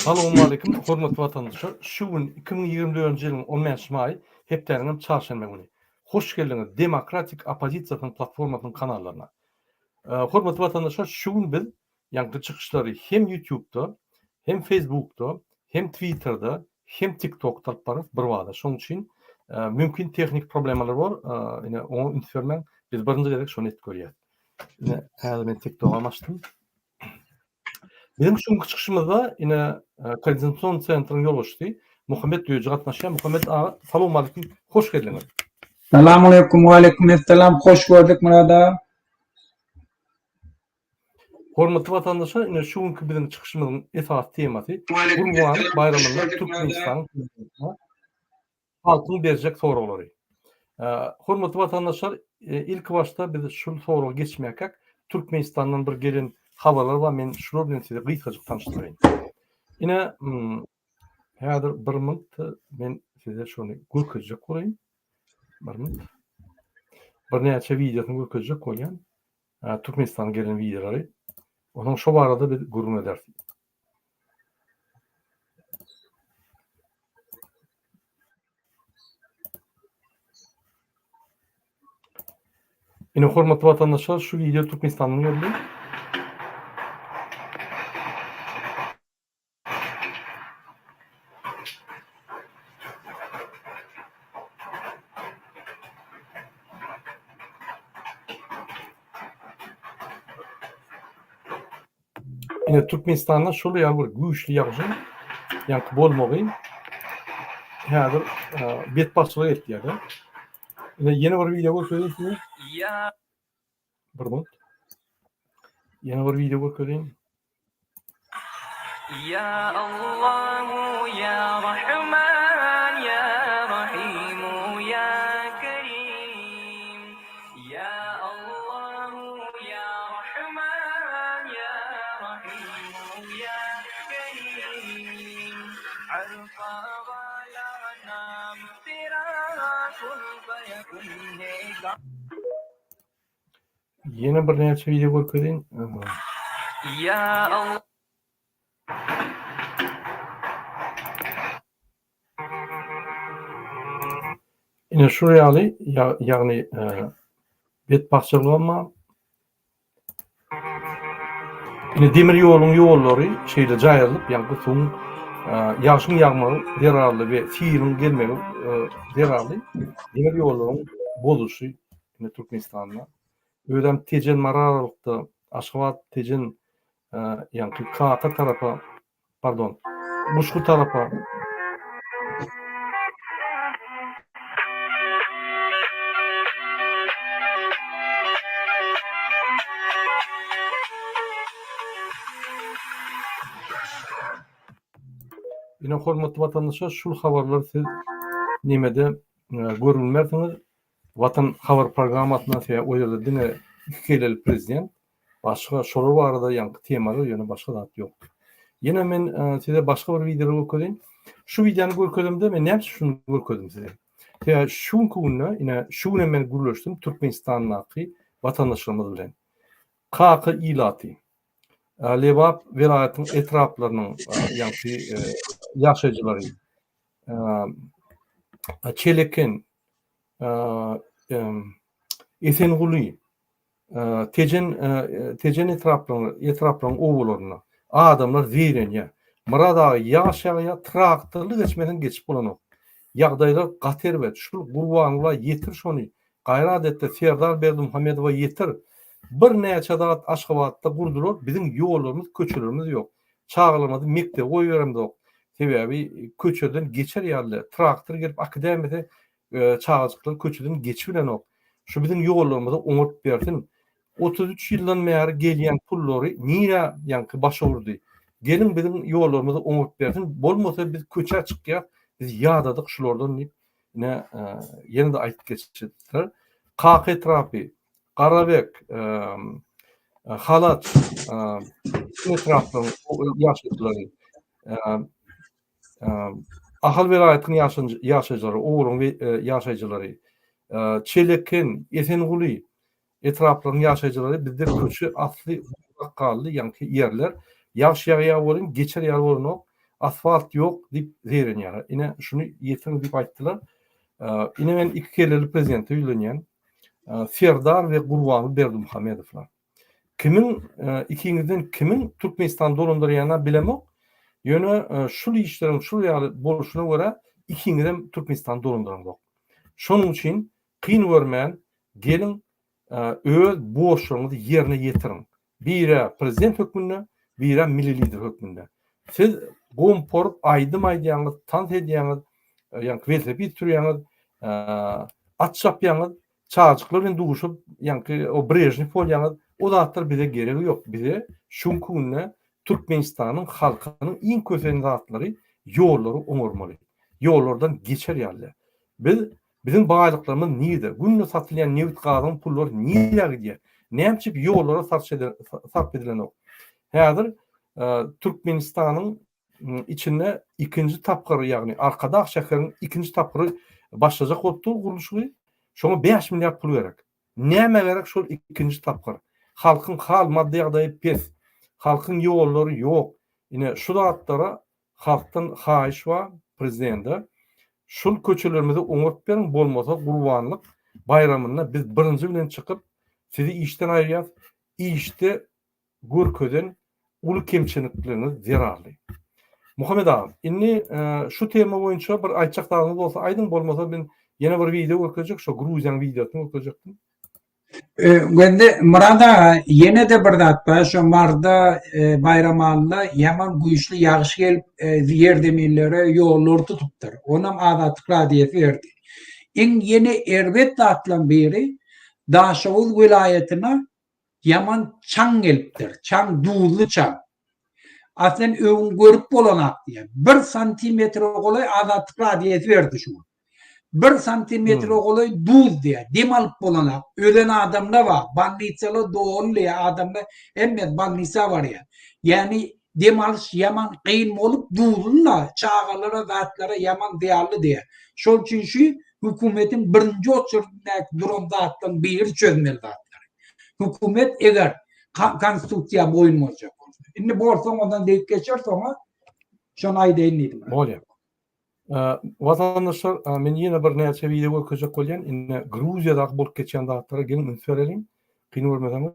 Salowmaleýkim hormatly watandaşlar! Şu gün 2024-nji ýylyň 15 maýy, hepdäniň hem çarşenbe güni. Hoş geldiňiz Demokratik oppozisiýasynyň platformasynyň kanallaryna. Hormatly watandaşlar, şu gün biz ýaňky çykyşlary hem YouTube'da, hem Facebook'da, hem Twitter'da, hem TikTok'da alyp bararys birbada. Şonuň üçin mümkin tehniki problemalar bor, ine oňa üns bermäň. Biz birinji gezek şony edip görýäs. Ine häzir men TikTok-am açdym. Biziň şu günki çykyşymyzda ine Koordinasion sentriň ýolbaşçysy Muhammet Düýeji gatnaşýar. Muhammet aga, salowmaleýkim, hoş geldiňiz. Salamaleýkum, waleýkim essalam, hoş gördük Myrat aga. Hormatly watandaşlar, ine şu günki biziň çykyşymyzyň esasy temasy Gurbanlyk baýramynda Türkmenistanyň Halkyň berjek soraglary. Hormatly watandaşlar, ilki başda biz şul soraga geçmäkäk, Türkmenistandan bir gelen habarlar bar, men şular bilen sizi gysgajyk tanyşdyraýyn. Ine, häzir bir minut men size şony görkezjek bolaýyn. Bir minut. Birnäçe wideosyny görkezjek bolýan. Türkmenistandan gelen wideolary. Onsoň şo barada biz gürrüň ederis. Ine hormatly watandaşlar şu wideo Türkmenistandan geldi. Ine Türkmenistanda şol ýaly bir güýçli ýagyşyň ýaňky bolmagy häzir betbagtçylyga eltýär-de. Ine ýene bir wideo görkezeyim size. Bir minut. Ýene bir wideo görkezeyim. Ya Allahu ya Rahman ya Rahimu ya Kerim Ya Allahu ya Rahman ya Rahimu ya Kerim Arfa wala naam tera kun feyekun he Ýene birnäçe wideo görkezeýin. Ya Allah. Ine şu ýaly, ýagny betbagtçylygam bar. Ine demir ýoluň ýollary şeýle jaýrylyp, ýagny suwuň ýagşyň ýagmagy zerarly we siliň gelmegi zerarly demir ýollaryň bozulyşy ine Türkmenistanda. Özem Tejen Mary aralykda Aşgabat Tejen ýaňky Kaka tarapa pardon Guşgy tarapa Ine hormatly watandaşlar şul habarlar siz nemede görülmersiňiz Watan habar programmasyndan sebäbi o ýerde diňe iki kelleli prezident başga şolar barada ýaňky temalar ýöne başga zat ýokdy. Ýene men size başga bir wideony görkezeýin. Şu wideony görkezemde men näme üçin şuny görkezdim size? Sebäbi şu günki günde ine şu gün hem men gürleşdim Türkmenistandaky watandaşlarymyz bilen. Kaka ilaty Lebap welaýatynyň etraplarynyň ýaňky ýaşaýjylary Çeleken, Esenguly, Tejen, Tejen etraplarynyň, etraplaryň obalarynda adamlar zeýrenýär. Myrat aga ýagyş ýagýar, traktorly geçmeseň geçip bolanok. Ýagdaýlar gaty erbet. Şul Gurbangula ýetir şony. Gaýrat etde Serdar Berdimuhamedowa ýetir. Birnäçe zat Aşgabatda gurdular, biziň ýollarymyz, köçelerimiz ýok. Çagalarymyzy mekdebe goýberemzok. Sebäbi köçeden geçer ýaly däl. Traktor gelip akidäýmese çagajyklar köçeden geçibilenok. Şu biziň ýollarymyzy oňaryp bersin. 33 ýyldan bäri gelýän pullary nirä ýaňky başa urdy. Geliň biziň ýollarymyzy oňaryp bersin. Bolmasa biz köçä çykýas. Biz ýadadyk şulardan diýip ine ýene-de aýdyp geçipdir. Kaka etrapy Garabek, Halaç etraplaryň ýaşaýjylary, Ahal welaýatynyň ýaşaýjylary, Oguryň ýaşaýjylary, Çeleken, Esenguly etraplarynyň ýaşaýjylary bizde köçe asly gurak galdy, ýaňky ýerler. Ýagyş ýagýar welin, geçer ýaly bolanok. Asfalt ýok diýip zeýrenýärler. Ine, şuny ýetiriň diýip aýtdylar. Ine men iki kelleli prezidente ýüzlenýän. Serdar we Gurbanguly Berdimuhamedowlar. Kimiň ikiňizden kimiň Türkmenistany dolandyrýanyna bilemok. Ýöne şul işleriň şul ýaly bolşuna görä ikiňizem Türkmenistany dolandyraňzok. Şonuň üçin kyn görmän geliň öz borçlaryňyzy ýerine ýetiriň. Birä prezident hökmünde, birä milli lider hökmünde. Siz gomporyp aýdym aýdýaňyz, tans edýäňiz, ýaňky welosiped sürýäňiz, at çapýaňyz, çagajyklar bilen duşup, ýaňky o Brežnew bolýaňyz. O zatlar bize geregi ýok. Bize şu günki günde Türkmenistanyň halkynyň iň kösen zatlary ýollary oňarmaly. Ýollardan geçer ýaly. Biz Biziň baýlyklarymyz nirde? Günde satylýan nebit-gazyň pullary nirä gidýär? Näme üçin ýollara sarp edilenok? Häzir Türkmenistanyň içinde ikinji tapgyr, ýagny Arkadag şäheriniň ikinji tapgyry başlajak bolup dur gurluşygy. Şoňa 5 milliard pul gerek. Nämä gerek şol ikinji tapgyr? Halkyň hal maddy ýagdaýy pes. Halkyň ýollary ýok. Ine şu zatlara Halkdan haýyş bar prezidende şul köçelerimizi oňaryp beriň bolmasa gurbanlyk baýramynda biz birinji bilen çykyp sizi işden aýyrýas işde görkezen uly kemçilikleriňiz zerarly. Muhammet agam indi şu tema boýunça bir aýtjak zadyňyz bolsa aýdyň bolmasa men ýene bir wideo görkezjek şo Gruziýaň wideosyny görkezjekdim. Göndi Myrat aga ýene-de bir zat bar, şo Marda Baýramalyda ýaman güýçli ýagyş gelip ýerzeminlere ýollary tutupdyr. Onam Azatlyk Radiosy berdi. Iň ýene erbet zatlaryň biri Daşoguz welaýatyna ýaman çaň gelipdir. Çaň duzly çaň. Aslen öňüň görüp bolanak diýýär. Bir santimetre golaý Azatlyk Radiosy berdi şu gün. Bir santimetre golaý duz diýýär. Dem alyp bolanak. Ölen adamlar bar. Bolnisalar doly diýýär. Adamlar hemmesi bolnisa barýar. Ýagny dem alyş ýaman kyn bolup duzly-da çagalara zatlara ýaman zyýanly diýýär. Şol üçin şu hökümetiň birinji oçerdindäki duran zatlaryň biri çözmeli zatlary. Hökümet eger konstitusiýa boýun boljak bolsa. Indi bolsaň ondan degip geçer soňa şony aýdaýyn diýdim. Bolýar. Watandaşlar, men ýene bir näçe wideo görkezjek bolýan. Indi Gruziýadaky bolup geçýän zatlara geliň üns bereliň. Kyn görmeseňiz.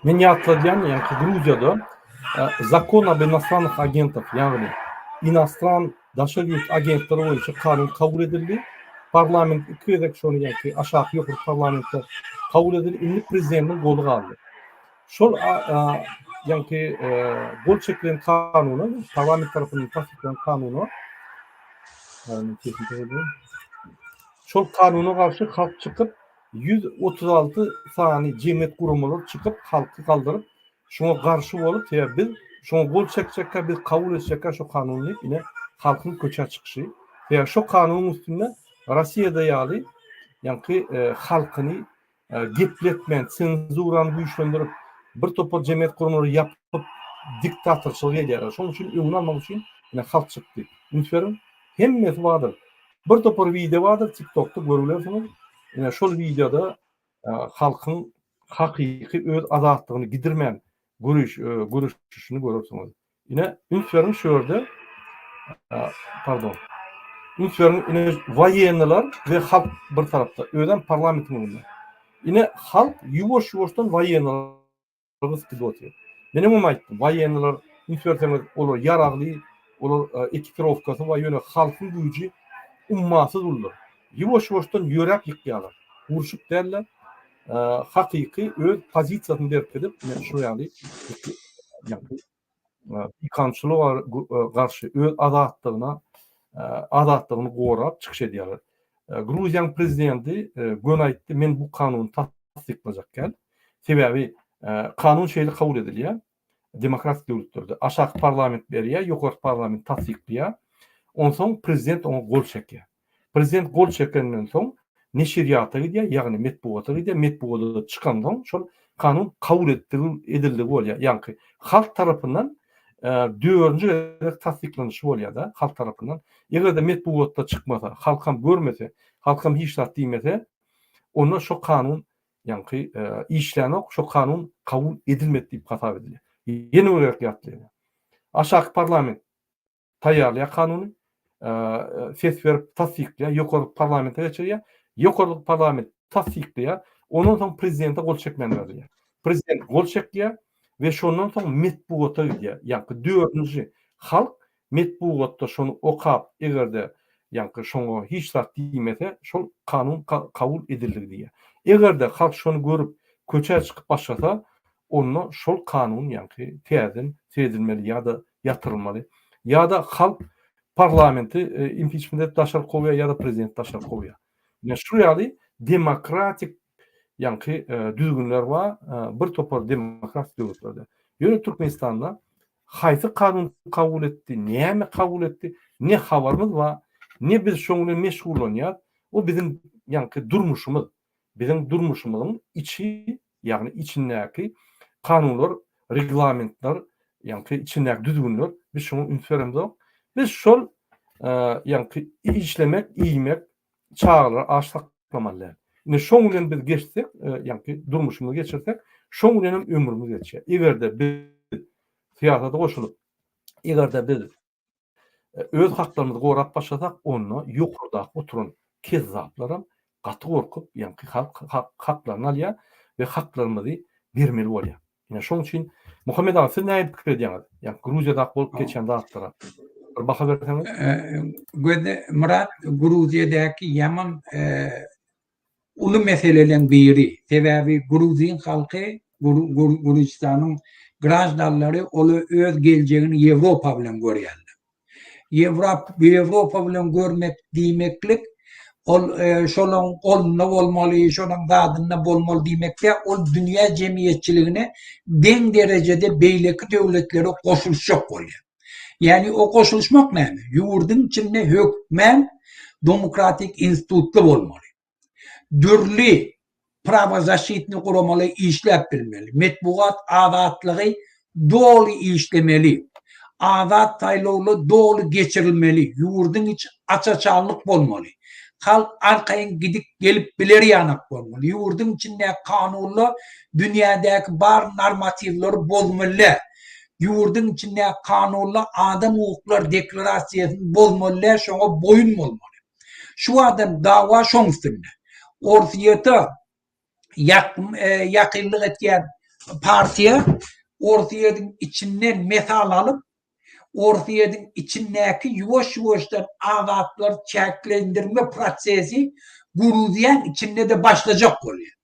Men ýatladýan, ýagny Gruziýada Zakon ob inostrannych agentach, ýagny inostran daşary ýurt agentleri boýunça kanun kabul edildi. Parlament iki gezek şony ýagny aşaky ýokary parlamentde kabul edildi. Indi prezidentiň goly galdy. Şol ýagny gol çekilen kanuna, parlament tarapyndan tassyklanan kanuna Şol kanuna garşy halk çykyp, 136 sany jemgyýet guramalary çykyp, halky galdyryp, şoňa garşy bolup, sebäbi biz şoňa gol çekjekkä, biz kabul etjekkä şo kanuny diýip, ine, halkyň köçä çykyşy. Sebäbi şo kanunyň üstünde Rossiýada ýaly, ýaňky halkyny gepletmän, senzurany güýçlendirip, bir topar jemgyýet guramalary ýapyp, diktatorçylyk edýärler. Şonuň üçin öňüni almak üçin ine halk çykdy. Üns beriň, hemmesi bardyr. Bir topar wideo bardyr, TikTokda görübilersiňiz. Ine şol wideoda halkyň hakyky öz azatlygyny gidirmän göreş göreşişini görersiňiz. Ine, üns beriň şu ýerde, pardon. Üns beriň, ine woýenniler we halk bir tarapda, özem parlamentiň öňünde. Ine halk ýuwaş-ýuwaşdan woýennileri gysyp gidip otyr. Men öňem aýtdym, woýenniler üns berseňiz, olar ýaragly, olar ekipirowkasy bar, ýöne halkyň güýji ummasyz uludyr. Ýuwaş-ýuwaşdan ýöräp ýykýarlar. Urşup däl-de, hakyky öz pozisiýasyny berkidip, ine şu ýaly bikanunçylyga garşy öz azatlygyna azatlygyny gorap çykyş edýärler. Gruziýanyň prezidenti göni aýtdy, men bu kanuny tassyklajak däl. Sebäbi kanun şeýle kabul edilýär, demokratik döwletlerde. Aşaky parlament berýär, ýokarky parlament tassyklaýar. Onsoň prezident oňa gol çekýär. Prezident gol çekenden soň neşirýata gidýär, ýagny metbugata gidýär, metbugata çykansoň şol kanun kabul edildigi bolýar. Ýaňky halk tarapyndan dördünji gezek tassyklanyşy bolýar-da halk tarapyndan. Eger-de metbugatda çykmasa, halkam görmese, halkam hiç zat diýmese, onda şo kanun ýaňky işlänok, şo kanun kabul edilmedi diýip hasap edilýär. Ýene bir gezek ýatlaýan. Aşaky parlament taýýarlaýar kanuny, ses berip tassyklaýar, ýokarky parlamente geçirýär, ýokarky parlament tassyklaýar, ondan soň prezidente gol çekmäni berilýär. Prezident gol çekýär we şondan soň metbugata gidýär. Ýaňky dördünji halk metbugatda şony okap, eger-de ýaňky şoňa hiç zat diýmese, şol kanun kabul edildigi diýýär. Eger-de halk şony görüp köçä çykyp başlasa, onda şol kanun ýaňky täzeden seredilmeli ýa-da ýatyrylmaly. Ýa-da halk parlamenti impiçment edip daşary kowýar ýa-da prezidenti daşary kowýar. Ine şu ýaly demokratik ýaňky düzgünler bar bir topar demokratik döwletlerde. Ýöne Türkmenistanda haýsy kanun kabul etdi, näme kabul etdi, ne habarymyz bar, ne biz şoň bilen meşgullanýas. O biziň ýaňky durmuşymyz. Biziň durmuşymyzyň içi, ýagny içindäki kanunlar, reglamentler, ýaňky içindäki düzgünler, biz şoňa üns beremzok. Biz şol ýaňky işlemek, iýmek, çagalary aç saklamaly däl. Indi şoň bilen biz geçsek, ýaňky durmuşymyzy geçirsek, şoň bilen hem ömrümiz geçýär. Eger-de biz syýasata goşulyp, eger-de biz öz haklarymyzy gorap başlasak, onda ýokardaky oturan kezzaplaram gaty gorkup, ýaňky halk haklaryny alýar we haklarymyzy bermeli bolýar. Ine şoň üçin Muhammet aga siz nähili pikir edýäňiz? Ýa Gruziýadaky bolup geçen zatlara bir baha berseňiz. Gözde Myrat Gruziýadaky ýaman uly meseleleň biri. Sebäbi gruzin halky Gürjüstanyň graždanlary olar öz geljegini Ýewropa bilen görýärler. Ýewropa bilen görmek diýmeklik ol şolaň golunda bolmaly, şolaň zadynda bolmaly diýmek däl, ol dünýä jemgyýetçiligine deň derejede beýleki döwletlere goşulyşjak bolýar. Ýagny o goşulyşmak näme? Ýurduň içinde hökmän demokratik institutly bolmaly. Dürli prawozaşitnyý guramalar işläp bilmeli. Metbugat azatlygy doly işlemeli. Azat saýlawlar doly geçirilmeli. Ýurduň içi aç-açanlyk bolmaly. Halk arkaýyn gidip gelip biler ýanak bolmaly. Ýurduň içindäki kanunlar dünýädäki bar normatiwleri bozmaly däl. Ýurduň içindäki kanunlar adam hukuklary deklarasiýasyny bozmaly däl, şoňa boýun bolmaly. Şu adam dawa şoň üstünde. Orsýete ýakynlyk etýän partiýa Orsýetiň içinden mesal alyp, Orsýetiň içindäki ýuwaş-ýuwaşdan azatlary çäklendirme prosesi Gruziýaň içinde-de başlajak bolýar.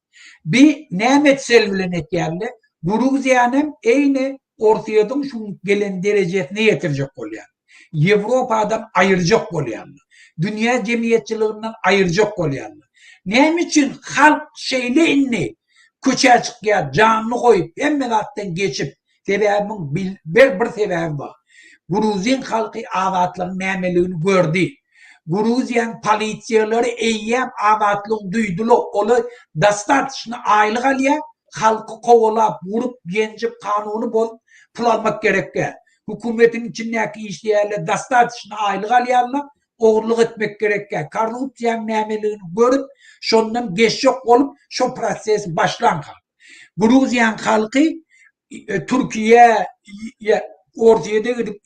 Bi näme sel bilen etýärler? Gruziýany eýni Orsýetiň şu gelen derejesine ýetirjek bolýar. Ýewropadan aýyrjak bolýarlar. Dünýä jemgyýetçiliginden aýyrjak bolýarlar. Näme üçin halk şeýle indi köçä çykýar, janyny goýup, hemme zatdan geçip, Sebäbi muň bir bir sebäbi bar. Gruzin halky azatlygyň nämeligini gördi. Gruziýaň polisiýalary eýýäm azatlygy duýdular. Olar dostatoçny aýlyk alýar, halky kowalap, urup, ýenjip, kanuny bozup pul almak gerek däl. Hökümetiň içindäki işleýänler dostatoçny aýlyk alýarlar, ogurlyk etmek gerek däl. Korrupsiýaň nämeligini görüp, şondan geçjek bolup, şo prosesi başlan halk. Gruziýanyň halky Türkiýä ýa Orsýede gidip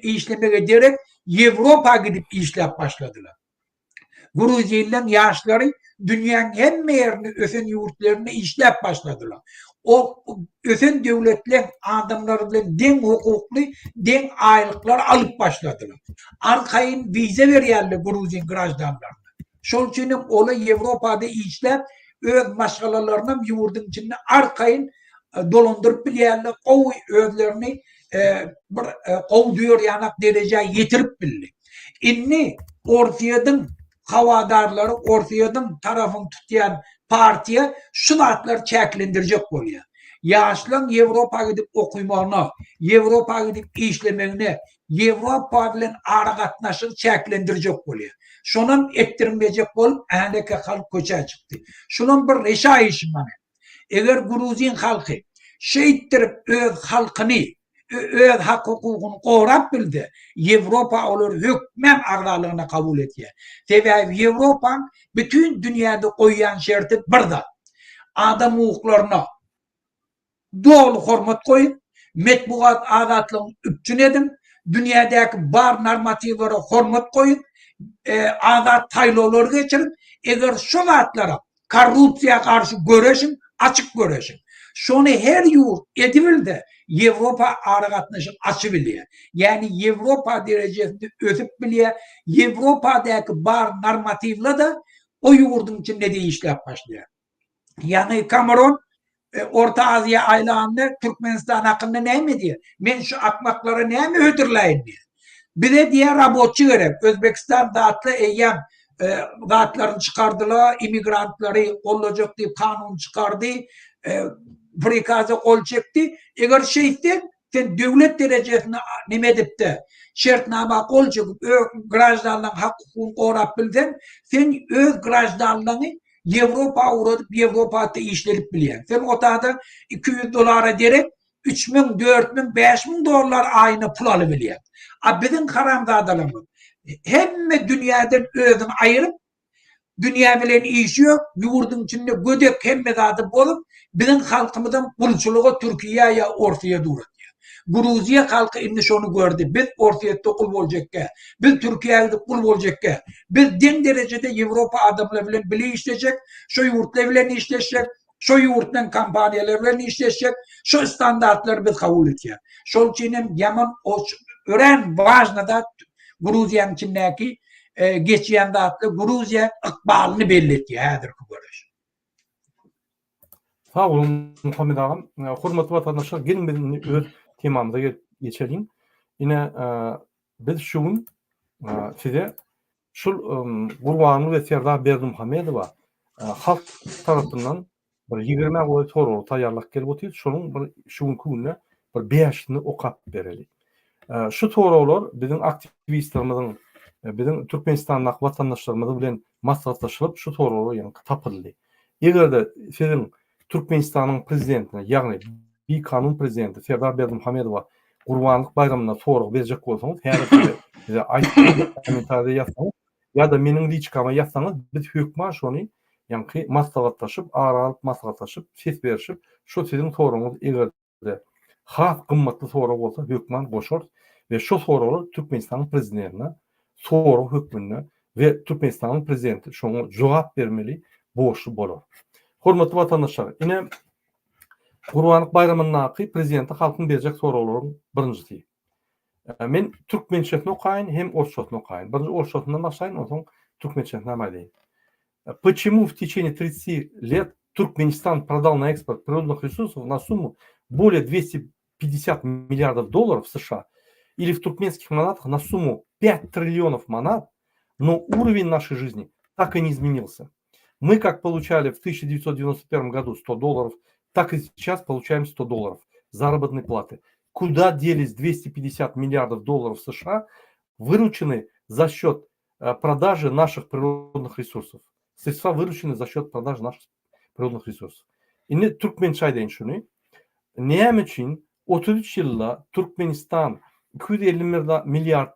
işlemege derek Ýewropa gidip işläp başladylar. Gruzinleň ýaşlary dünýäň hemme ýerinde ösen ýurtlarynda işläp başladylar. O ösen döwletleň adamlary bilen deň hukukly, deň aýlyklar alyp başladylar. Arkaýyn wiza berýärler gruzin graždanlaryna. Şol üçin hem olar Ýewropada işläp, öz maşgalalarynam ýurduň içinde arkaýyn dolandyryp bilýärler, gowy özlerini bir gowy duýar ýanak derejä ýetirip bildi. Indi Orsýetiň hawadarlary, Orsýetiň tarapyny tutýan partiýa şu zatlary çäklendirjek bolýar. Ýaşlaryň Ýewropa gidip okymagyna, Ýewropa gidip işlemegine, Ýewropa bilen aragatnaşygy çäklendirjek bolýar. Şonam etdirmejek bolup äneke halk köçä çykdy. Şulam bir reşa işi mana. Eger gruzin halky şeýtdirip öz halkyny. öz hak-hukugyny gorap bilse, Ýewropa olary hökmän agzalygyna kabul etýär. Sebäbi Ýewropaň bütin dünýäde goýýan şerti bir zat. Adam hukuklaryna doly hormat goýup, metbugat azatlygyny üpjün ediň, dünýädäki bar normatiwlere hormat goýup, azat saýlawlary geçirip, eger şu zatlara korrupsiýa garşy göreşiň, açyk göreşiň. Şony her ýurt edibilse, Ýewropa aragatnaşyk açybilýär. Ýagny Ýewropa derejesinde ösüp bilýär. Ýewropadaky bar normatiwler-de o ýurduň içinde-de işläp başlaýar. Ýaňy Kameron Orta Aziýa aýlanda Türkmenistan hakynda näme diýýär? Men şu akmaklara näme hödürläýin diýýär. Bize diýýär raboçy gerek. Özbekistan zatly eýýäm zatlaryny çykardylar, immigrantlary gollajak diýip kanun çykardy, prikaza gol çekdi. Eger şeýtseň, sen döwlet derejesinde neme edip-de, şertnama gol çekip, öz graždanlaryň hak-hukugyny gorap bilseň, sen öz graždanlaryňy Ýewropa ugradyp, Ýewropada işledip bilýäň. Sen o taýda 200 dolara derek 3000, 4000, 5000 dollar aýyna pul alybilýäň. A biziň haramzadalarymyz hemme dünýäden özüni aýyryp, dünýä bilen işi ýok, ýurduň içinde gödek hemme zady bozup, biziň halkymyzam gulçulyga Türkiýä ýa Orsyýet ugratýar. Gruziýa halky indi şony gördi, biz Orsyýetde gul boljakkä, biz Türkiýä gidip gul boljakkä, biz deň derejede Ýewropa adamlary bilen bile işlejek, şo ýurtlar bilen işleşjek, şo ýurtlaryň kompaniýalary bilen işleşjek, şo standartlary biz kabul etýäs. Şol üçin hem ýaman örän wažny zat Gruziýanyň içindäki geçýän zatlar Gruziýa ykbalyny belli etýär häzirki göreş. Sag boluň Muhammet agam. Hormatly watandaşlar, geliň biz indi öz temamyza gelip geçeliň. Ine, biz şu gün size şul Gurbanguly we Serdar Berdimuhamedowa halk tarapyndan bir ýigrimä golaý soragy taýýarlap gelip otyrys. Şonuň bir şu günki günde bir bäşisini okap bereli. Şu soraglar biziň aktiwistlerimiziň, biziň Türkmenistandaky watandaşlarymyz bilen maslahatlaşylyp şu soraglar ýaňky tapyldy. Eger-de siziň Türkmenistanyň prezidentine, ýagny bikanun prezidenti Serdar Berdimuhamedowa Gurbanlyk baýramynda sorag berjek bolsaňyz, häzir size bize aýtsaňyz, kommentariýada ýazsaňyz ýa-da meniň liçkama ýazsaňyz, biz hökman şony ýaňky maslahatlaşyp, ara alyp maslahatlaşyp, ses berişip, şo siziň soragyňyz eger de has gymmatly sorag bolsa hökman goşarys we şo soraglar Türkmenistanyň prezidentine sorag hökmünde we Türkmenistanyň prezidenti şoňa jogap bermeli borçly bolar. Hormatly watandaşlar, ine Gurbanlyk baýramyndaky prezidente halkyň berjek soraglaryň birinjisi. Men türkmençesini okaýyn hem orsçasyny okaýyn. Birinji orsçasyndan başlaýyn, onsoň türkmençesini hem aýdaýyn. Почему в течение 30 лет Туркменистан продал на экспорт природных ресурсов на сумму более 250 миллиардов долларов США или в туркменских манатах на сумму 5 триллионов манат, но уровень нашей жизни так и не изменился. Мы как получали в 1991 году 100 долларов, так и сейчас получаем 100 долларов заработной платы. Куда делись 250 миллиардов долларов США, вырученные за счет э, продажи наших природных ресурсов? Средства выручены за счет продажи наших природных ресурсов. Indi türkmençe aýdaýyn şuny. Näme üçin 33 ýylda Türkmenistan 250 milliard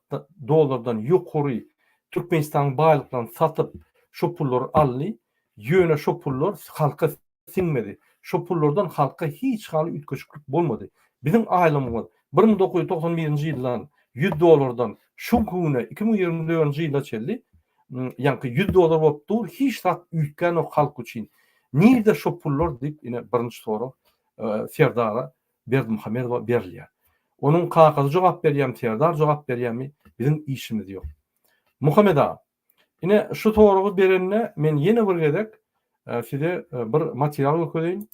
dollardan ýokary Türkmenistanyň baýlyklaryny satyp, şo pullary aldy, ýöne şo pullar halka siňmedi. Şo pullardan halka hiç hali üýtgeşiklik bolmady. Biziň aýlygymyz 1991-nji ýyldan 100 dollardan şu güne 2024-nji ýyla çenli ýaňky 100 dollar bolup dur, hiç zat üýtgänok halk üçin. Nirde şo pullar diýip ine birinji sorag Serdara Berdimuhamedowa berilýär. Onuň kakasy jogap berýärmi, Serdar jogap berýärmi, biziň işimiz ýok. Muhammet aga, ine şu soragy berende men ýene bir gezek size bir material görkezeýin.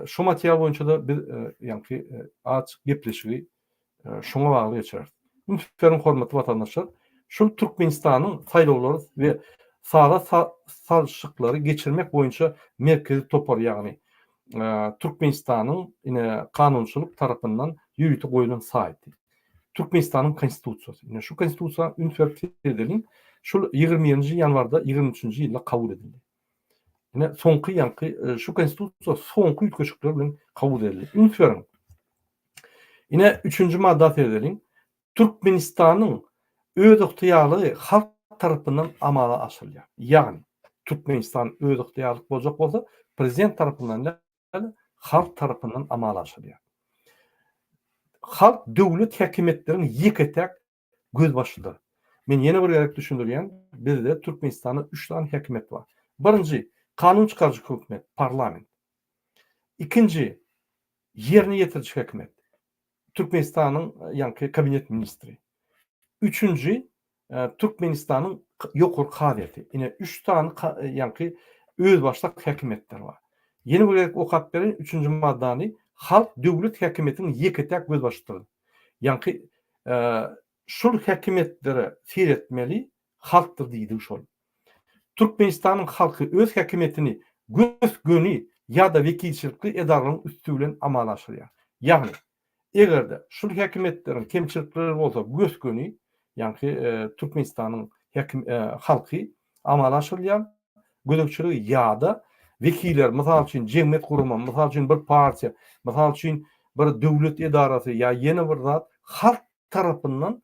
Şu material boýunça-da biz ýaňky azajyk gepleşigi şoňa bagly geçireris. Üns beriň hormatly watandaşlar, şul Türkmenistanyň saýlawlary we sala salşyklary geçirmek boýunça merkezi topar ýagny Türkmenistanyň ine kanunçylyk tarapyndan ýörite goýlan saýty. Türkmenistanyň Konstitusiýasy. Ine şu Konstitusiýa üns berip seredeliň. Şul 21-nji ýanwarda 23-nji ýylda kabul edildi. Ine soňky ýaňky şu Konstitusiýa soňky üýtgeşikler bilen kabul edildi. Üns beriň. Ine, üçünji madda seredeliň. Türkmenistanyň özygtyýarlygy halk tarapyndan amala aşyrylýar. Ýagny, Türkmenistan özygtyýarlyk boljak bolsa, prezident tarapyndan däl, halk tarapyndan amala aşyrylýar. Halk döwlet häkimiýetleriň ýeke-täk gözbaşydyr. Men ýene bir gezek düşündirýän, bizde Türkmenistanda üç sany häkimiýet bar. Birinji, kanun çykaryjy hökümet, parlament. Ikinji, ýerine ýetiriji hökümet, Türkmenistanyň ýaňky kabinet ministri. Üçünji, Türkmenistanyň ýokary kazyýeti. Ine, üç sany ýaňky özbaşdak häkimiýetler bar. Ýene bir gezek okap bereýin, üçünji maddany, Halk döwlet häkimiýetiniň ýeke-täk gözbaşydyr. Ýaňky şul häkimiýetlere seretmeli halkdyr diýdigi şol. Türkmenistanyň halky öz häkimiýetini gös-göni ýa-da wekilçilikli edaralaryň üsti bilen amala aşyrýar. Ýagny, eger-de şul häkimiýetleriň kemçilikleri bolsa gös-göni, ýaňky Türkmenistanyň halky amala aşyrylýar gözegçiligi ýa-da wekiller, mysal üçin, jemgyýet gurama, mysal üçin, bir partiýa, mysal üçin, bir döwlet edarasy ýa ýene bir zat halk tarapyndan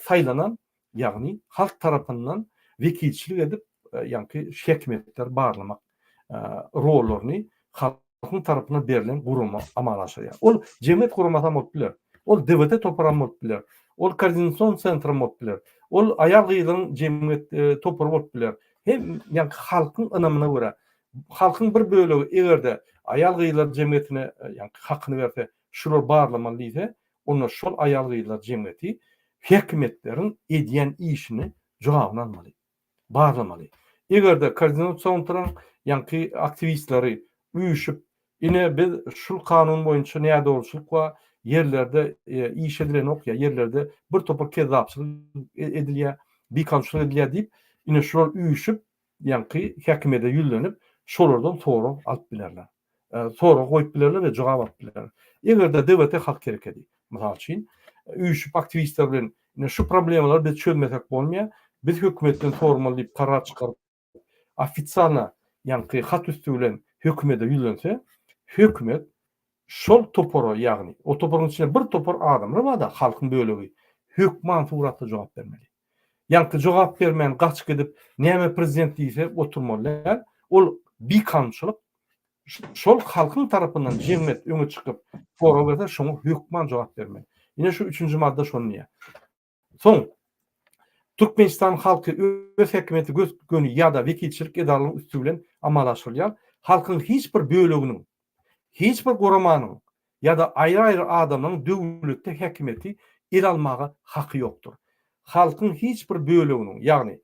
saýlanan, ýagny halk tarapyndan wekilçilik edip, ýaňky häkimiýetleri barlamak rollaryny halkyň tarapyndan berlen gurama amala aşyrýar. Ol jemgyýet guramasy hem bolup biler. Ol DWT topary hem bolup biler. Ol koordinasion sentr hem bolup biler. Ol aýal-gyzlaryň jemgyýet topary bolup biler. Hem ýaňky halkyň ynamyna görä, halkyň bir bölegi eger-de aýal-gyzlar jemgyýetine ýaňky hakyny berse, şular barlamaly diýse, onda şol aýal-gyzlar jemgyýeti häkimiýetleriň edýän işini jogabyny almaly. barlamaly. Eger-de koordinasion tryň ýaňky aktiwistleri üýşüp, ine biz şul kanun boýunça nädogruçylyk bar, ýerlerde iş edilenok ýa ýerlerde bir topar kezzapçylyk edilýär, bikanunçylyk edilýär diýip, ine şular üýşüp, ýaňky häkimiýete ýüzlenip, şolardan sorag alyp bilerler. Sorag goýup bilerler we jogap alyp bilerler. Eger-de DWT halk hereketi, mysal üçin, üýşüp aktiwistler bilen ine şu problemalary biz çözmesek bolmaýar, biz hökümetden sormaly diýip karar çykaryp, ofisialno ýaňky hat üsti bilen hökümede ýüzlense, hökümet şol topara, ýagny o toparyň içinde bir topar adamlar bar-da, halkyň bölegi, hökman suratda jogap bermeli. Ýaňky jogap bermän gaçyp gidip, näme prezident diýse oturmaly däl. Ol bikanunçylyk. Şol halkyň tarapyndan jemgyýet öňe çykyp sorag berse, şoňa hökman jogap bermeli. Ine şu üçünji madda şony diýýär. Soň Türkmenistan halky öz häkimiýeti gös-göni ýa-da wekilçilik edaralaryň üsti bilen amala aşyrylýar. Halkyň hiç bir böleginiň, hiç bir guramanyň ýa-da aýry-aýry adamlaryň döwletde häkimiýeti ele almaga haky ýokdur. Halkyň hiç bir böleginiň, ýagny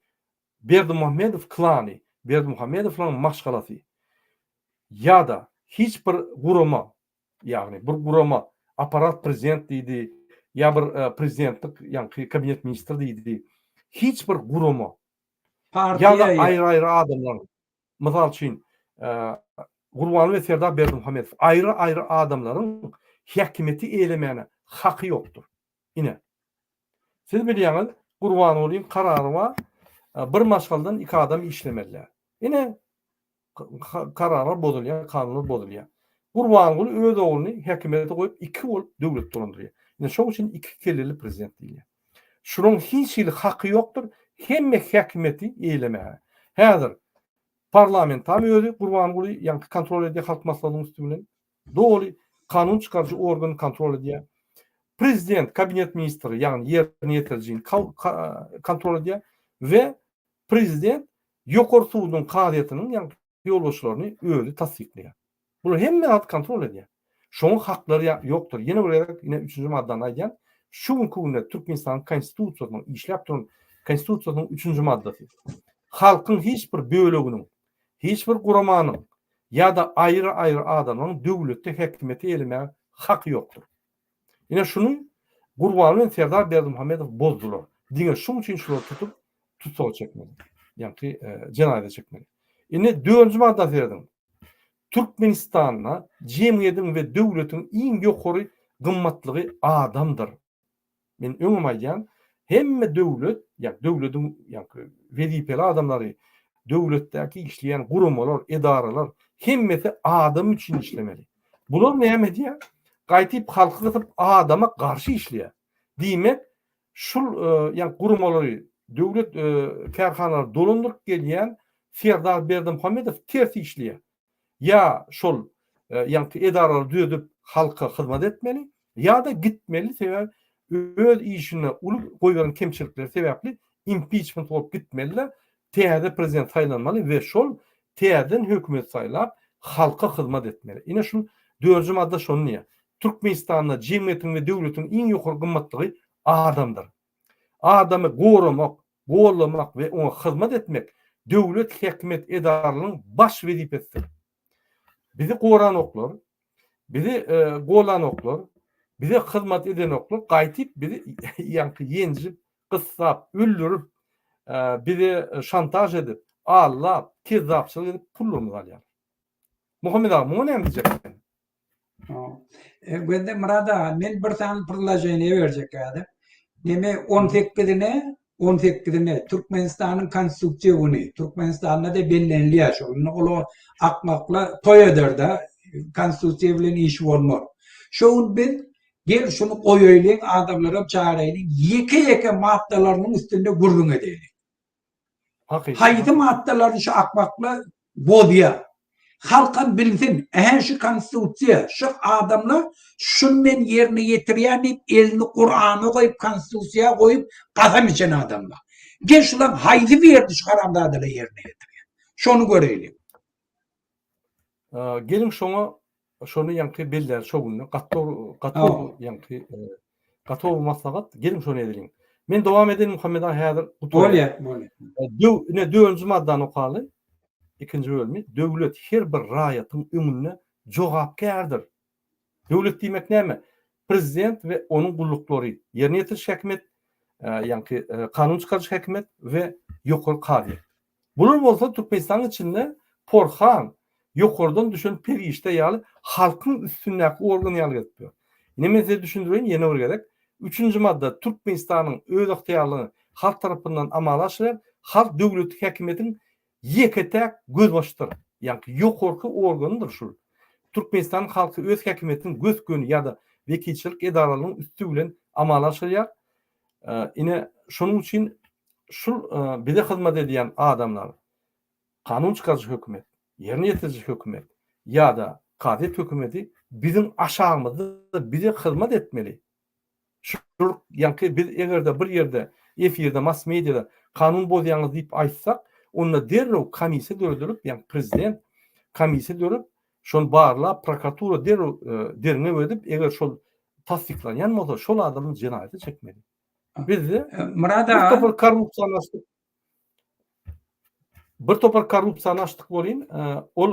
Berdimuhamedow klany, Berdimuhamedowlaryň maşgalasy ýa-da hiç bir gurama, ýagny bir gurama, apparat prezident diýdi, ýa bir prezidentlik, ýaňky kabinet ministri diýdi, hiç bir gurama ýa-da aýry-aýry adamlaryň, mysal üçin, Gurbanguly we Serdar Berdimuhamedow aýry-aýry adamlaryň häkimiýeti eýelemäne haky ýokdur. Ine. Siz bilýäňiz, Gurbangulyň karary bar, bir maşgaladan iki adam işlemeli. Ine, kararlar bozulýar, kanunlar bozulýar. Gurbanguly öz ogluny häkimiýete goýup, iki bolup döwlet dolandyrýar. Ine, şoň üçin iki kelleli prezident diýilýär. Şularyň hiç hili haky ýokdur, hemme häkimiýeti eýelemäge. Häzir parlamentam özi Gurbanguly ýaňky kontrol edýär Halk Maslahatynyň üsti bilen. Doly kanun çykaryjy organy kontrol edýär. Prezident, kabinet ministri, ýagny ýerine ýetirijini kontrol edýär we prezident ýokary suduň kazyýetiniň ýagny ýolbaşçylaryny özi tassyklaýar. Bular hemme zady kontrol edýär. Şoňa haklary ýokdur. Ýene bir gezek ine üçünji maddany aýdýan. Şu günki günde Türkmenistanyň Konstitusiýasynyň işläp duran Konstitusiýasynyň üçünji maddasy. Halkyň hiç bir böleginiň, hiç bir guramanyň ýa-da aýry-aýry adamlaryň döwletde häkimiýeti eýelemäge haky ýokdur. Ine şuny Gurbanguly bilen Serdar Berdimuhamedow bozdular. Diňe şuň üçin şulary tutup tussaga çekmeli. Ýaňky jenaýata çekmeli. Indi dördünji madda serediň. Türkmenistanda jemgyýetiň we döwletiň iň ýokary gymmatlygy adamdyr. Men öňem aýdýan, hemme döwlet, ýa döwletiň ýaňky wezipeli adamlary, döwletdäki işleýän guramalar, edaralar hemmesi adam üçin işlemeli. Bular näme edýär? Gaýtyp halky gysyp adama garşy işleýär. Diýmek, şul ýa guramalary, döwlet kärhanalary dolandyryp gelýän Serdar Berdimuhamedow ters işleýär. Ýa şol ýaňky edaralary düzedip halka hyzmat etmeli, ýa-da gitmeli, sebäbi öz işinde uly goýberen kemçilikleri sebäpli impiçment bolup gitmeli-de, täze prezident saýlanmaly we şol täzeden hökümet saýlap halka hyzmat etmeli. Ine şul dördünji madda şony diýýär. Türkmenistanda jemgyýetiň we döwletiň iň ýokary gymmatlygy adamdyr. Adamy goramak, gollamak we oňa hyzmat etmek döwlet häkimiýet edaralarynyň baş wezipesidir. Bizi goranoklar, bizi gollanoklar, bize hyzmat edenoklar, gaýtyp bizi ýaňky ýenjip, gyssap, öldürip, bize şantaž edip, aldap, kezzapçylyk edip pullarymyzy alýarlar. Muhammet aga, muňa näme diýjek sen? Gözde Myrat aga, men bir sany priloženiýe berjek häzir. Neme 18-ine, 18-ine Türkmenistanyň Konstitusiýa güni, Türkmenistanda-da bellenilýär şo. Indi olar akmaklar toý eder-de, Konstitusiýa bilen işi bolmaz. Şo gün biz gel şuny goýaýlyň, adamlaram çagyraýlyň, ýeke-ýeke maddalarynyň üstünde gürrüň edeýlik. Haýsy maddalaryny şu akmaklar bozýar. Halkam bilsin, ähä şu konstitusiýa, şu adamlar şuny men ýerine ýetirýän diýip elini Kurana goýup, konstitusiýa goýup kasam içen adamlar. Gel şulaň haýsy birini şu haramzadalar ýerine ýetirýär. Şony göreýliň. Geliň şoňa Şony ýaňky belläli şo günde gaty dogry gaty dogry ýaňky gaty gowy maslahat geliň şony edeliň. Men dowam edeýin Muhammet aga häzir gutarýar. Bolýar, bolýar. Döw ine dördünji maddany okaly. Ikinji bölümi. Döwlet her bir raýatyň öňünde jogapkärdir. Döwlet diýmek näme? Prezident we onuň gulluklary, ýerine ýetiriş häkimiýet, ýaňky kanun çykaryjy häkimiýet we ýokary kazyýet. Bular bolsa Türkmenistanyň içinde porhan, ýokardan düşen perişde ýaly halkyň üstündäki organ ýaly gezip ýör. Ine men size düşündireýin ýene bir gezek. Üçünji madda Türkmenistanyň özygtyýarlygyny halk tarapyndan amala aşyrýar. Halk döwleti häkimiýetiň ýeke-täk gözbaşydyr. Ýaňky ýokarky organydyr şul. Türkmenistanyň halky öz häkimiýetini gös-göni ýa-da wekilçilik edaralarynyň üsti bilen amala aşyrýar. Ine şonuň üçin Şul bize hyzmat edýän adamlar, kanun çykaryjy hökümet, ýerine ýetiriji hökümet ýa-da kazyýet hökümeti biziň aşagymyzda bize hyzmat etmeli. Şul ýaňky biz eger-de bir ýerde efirde, mass mediada kanun bozýaňyz diýip aýtsak, onda derrew komissiýa döredilip, ýagny prezident komissiýa dörüp, şony barlap, prokuratura derrew derňew edip, eger şol tassyklanýan bolsa, şol adamy jenaýata çekmeli. Bizde Myrat bir aga. topar korrupsiýany açdyk. Bir topar korrupsiýany açdyk welin, ol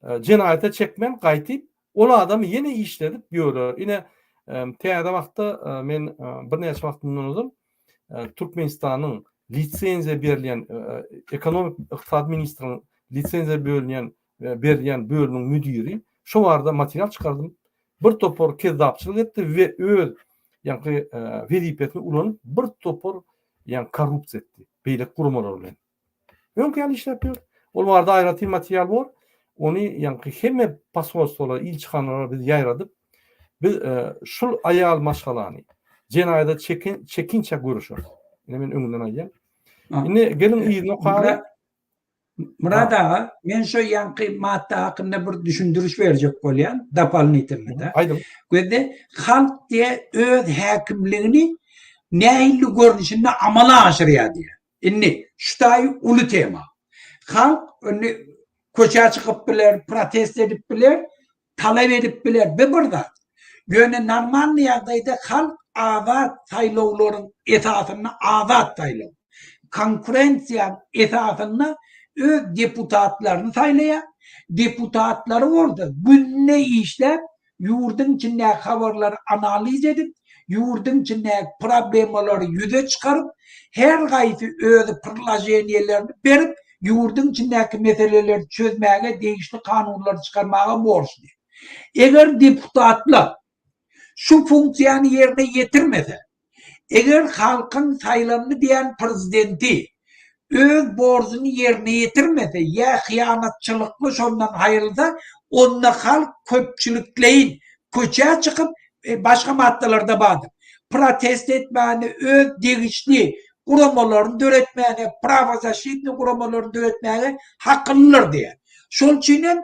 jenaýata çekmän gaýtyp, ol adamy ýene işledip ýörler. Ine, täze wagtda men birnäçe wagt mundan ozal Türkmenistanyň lisenziýa berilýän ekonomik ykdysady ministriň lisenziýa bölünýän berilýän bölümiň müdiri şo barada material çykardym. Bir topar kezzapçylyk etdi we öz ýaňky wezipesini ulanyp bir topar ýaňky korrupsiýa etdi beýleki guramalar bilen. Öňki ýaly işläp ýör. Ol barada aýratyn material bor. Ony ýaňky hemme posolstwolara, ilçihanalara biz ýaýradyp, biz şul aýal maşgalany jenaýata çekin çekinçä göreşeris. Ine men öňünden aýdýan. Indi geliň yzyny okaly. Myrat aga, men şo ýaňky madda hakynda bir düşündiriş berjek bolýan, dopolnitelnyda. Aýdyň. Gözde halk diýe öz häkimligini nähili görnüşinde amala aşyrýar diýe. Indi şu taýy uly tema. Halk indi köçä çykyp biler, protest edip biler, talap edip biler, bu bir zat. Ýöne normalny ýagdaýda halk azat saýlawlaryň esasynda azat saýlaw, konkurensiýaň esasynda öz deputatlaryny saýlaýar, deputatlary bolsa günde işläp ýurduň içindäki habarlary analiz edip, ýurduň içindäki problemalary ýüze çykaryp, her haýsy özi priloženiýelerini berip, ýurduň içindäki meseleleri çözmäge degişli kanunlary çykarmaga borçly. Eger deputatlar şu funksiýany ýerine ýetirmese, eger halkyň saýlandy diýen prezidenti öz borjuny ýerine ýetirmese ýa hyýanatçylykly şondan aýrylsa, onda halk köpçülikleýin. köçä çykyp, başga maddalarda bardyr, protest etmäne, öz degişli guramalaryny döretmäne, prawozaşitnyý guramalaryny döretmäge haklydyr diýýär. Şonuň üçin hem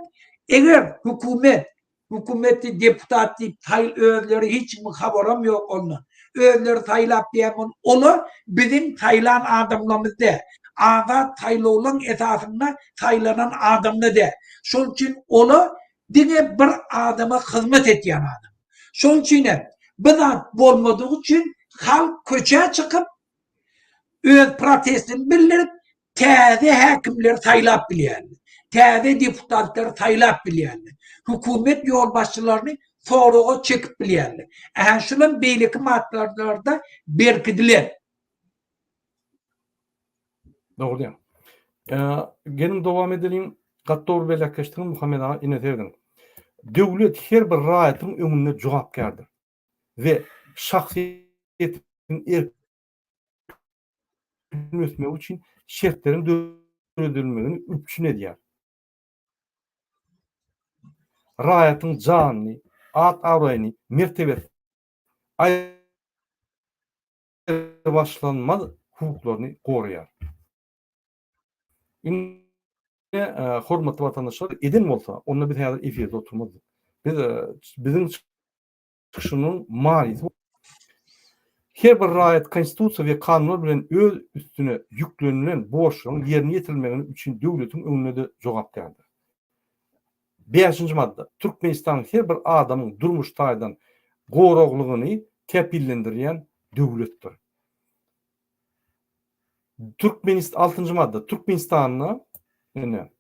eger hökümet Hökümeti deputat diýip saý özleri hiç kimiň habaram ýok ondan. Özleri saýlap diýen bol olar biziň saýlan adamlarymyz däl. Azat saýlawlaň esasynda saýlanan adamlar däl. Şol üçin olar diňe bir adama hyzmat etýän adam. Şol üçin hem bu zat bolmadygy üçin halk köçä çykyp öz protestini bildirip täze häkimleri saýlap bilýärler. Täze deputatlary saýlap bilýärler. Hökümet ýolbaşçylaryny soraga çekip bilýärler. Ähä şulam beýleki maddalarda berkidilen. Dogry diýýäň. Geliň dowam edeliň. Gaty dogry belläp geçdiňiz Muhammet aga ine serediň. Döwlet her bir raýatyň öňünde jogapkärdir we şahsyýetiň erkin ösmegi üçin şertleriň döredilmegini üpjün edýär. Raýatyň janyny, at-abraýyny, mertebesini aýrybaşlanmaz hukuklaryny goraýar. Ine, hormatly watandaşlar, eden bolsa, onda biz häzir efirde oturmazdyk. Biz biziň çykyşymyzyň manysy her bir raýat Konstitusiýa we kanunlar bilen öz üstüne ýüklenilen borçlaryň ýerine ýetirilmegini üçin döwletiň öňünde-de jogapkärdir. Bäşinji madda. Türkmenistan her bir adamyň durmuş taýdan goraglygyny kepillendirýän döwletdir. Türkmenist altynjy madda. Türkmenistanda ine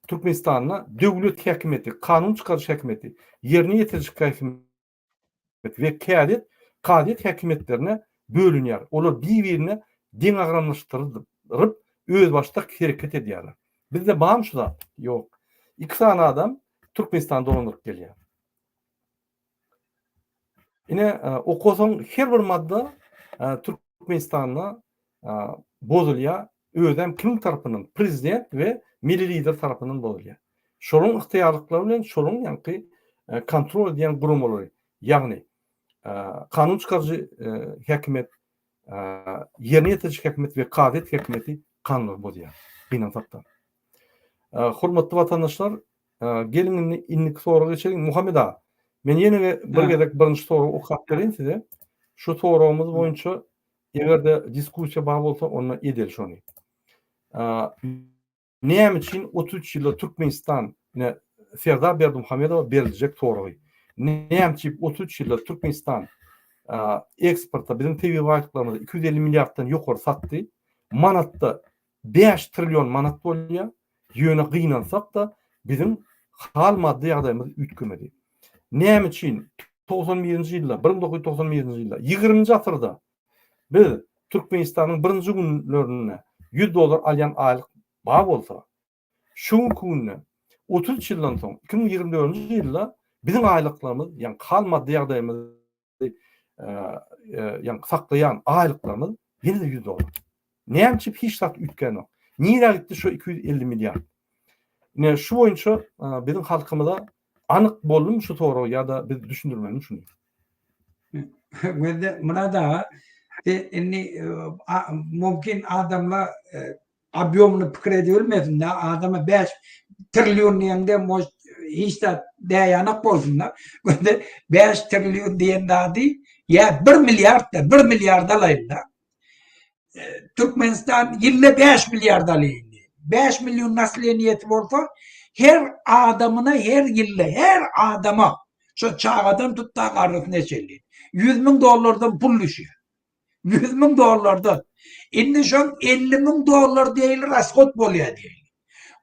Türkmenistanda döwlet häkimiýeti, kanun çykaryş häkimiýeti, ýerine ýetiriji häkimiýet we käýet kazyýet häkimiýetlerine bölünýär. Olar bir-birine deňagramlaşdyryp, özbaşdak hereket edýärler. Bizde barmy şu zat? Ýok. Iki sany adam Türkmenistany dolandyryp gelýär. Ine, okasaň her bir madda Türkmenistanda bozulýar, özem kimiň tarapyndan? Prezident we Milli Lider tarapyndan bozulýar. Şolaryň ygtyýarlyklary bilen şolaryň ýaňky kontrol edýän guramalary, ýagny kanun çykaryjy häkimiýet, ýerine ýetiriji häkimiýet we kazyýet häkimiýeti kanunlary bozýar. Gynansakda. Hormatly watandaşlar, Geliň indi indiki soraga geçeliň. Muhammet aga, men ýene bir gezek birinji soragy okap bereýin size. Şu soragymyz boýunça eger-de diskussiýa bar bolsa, onda edeli şony. Näme üçin 33 ýylda Türkmenistan, ine Serdar Berdimuhamedowa beriljek soragy. Näme üçin 33 ýylda Türkmenistan eksporta biziň tebigy baýlyklarymyzy 250 milliarddan ýokary satdy. Manatda 5 trillion manat bolýar. Ýöne gynansak-da, biziň hal-maddy ýagdaýymyz üýtgemedi. Näme üçin 91-nji ýylda, 1991-nji ýylda, ýigriminji asyrda biz Türkmenistanyň birinji günlerinde 100 dollar alýan aýlyk bar bolsa, şu günki günde 33 ýyldan soň, 2024-nji ýylda biziň aýlyklarymyz, ýagny hal-maddy ýagdaýymyz ýagny saklaýan aýlyklarymyz ýene-de 100 dollar. Näme üçin hiç zat üýtgänok? Nirä gitdi şu 250 milliard? Ine şu boýunça biziň halkymyza anyk boldumy şu sorag ýa-da biz düşündirmelimi şuny? Gözde Myrat aga, indi mümkin adamlar Obýomny pikir edibilmesin-dä, adama 5 trillion diýende может hiç zat däýanak bolsun-da. Göndi 5 trillion diýen zady ýa 1 milliard-da, 1 milliard alaýyn-da. Türkmenistan ýylda 5 milliard alýar indi. 5 million nasleniýesi bolsa, her adamyna her ýylda her adama şo çagadan tut-da garrysyna çenli 100 müň dollardan pul düşýär. 100 müň dollardan. Indi şoň 50 müň dollar diýeli rashod bolýar diýeli.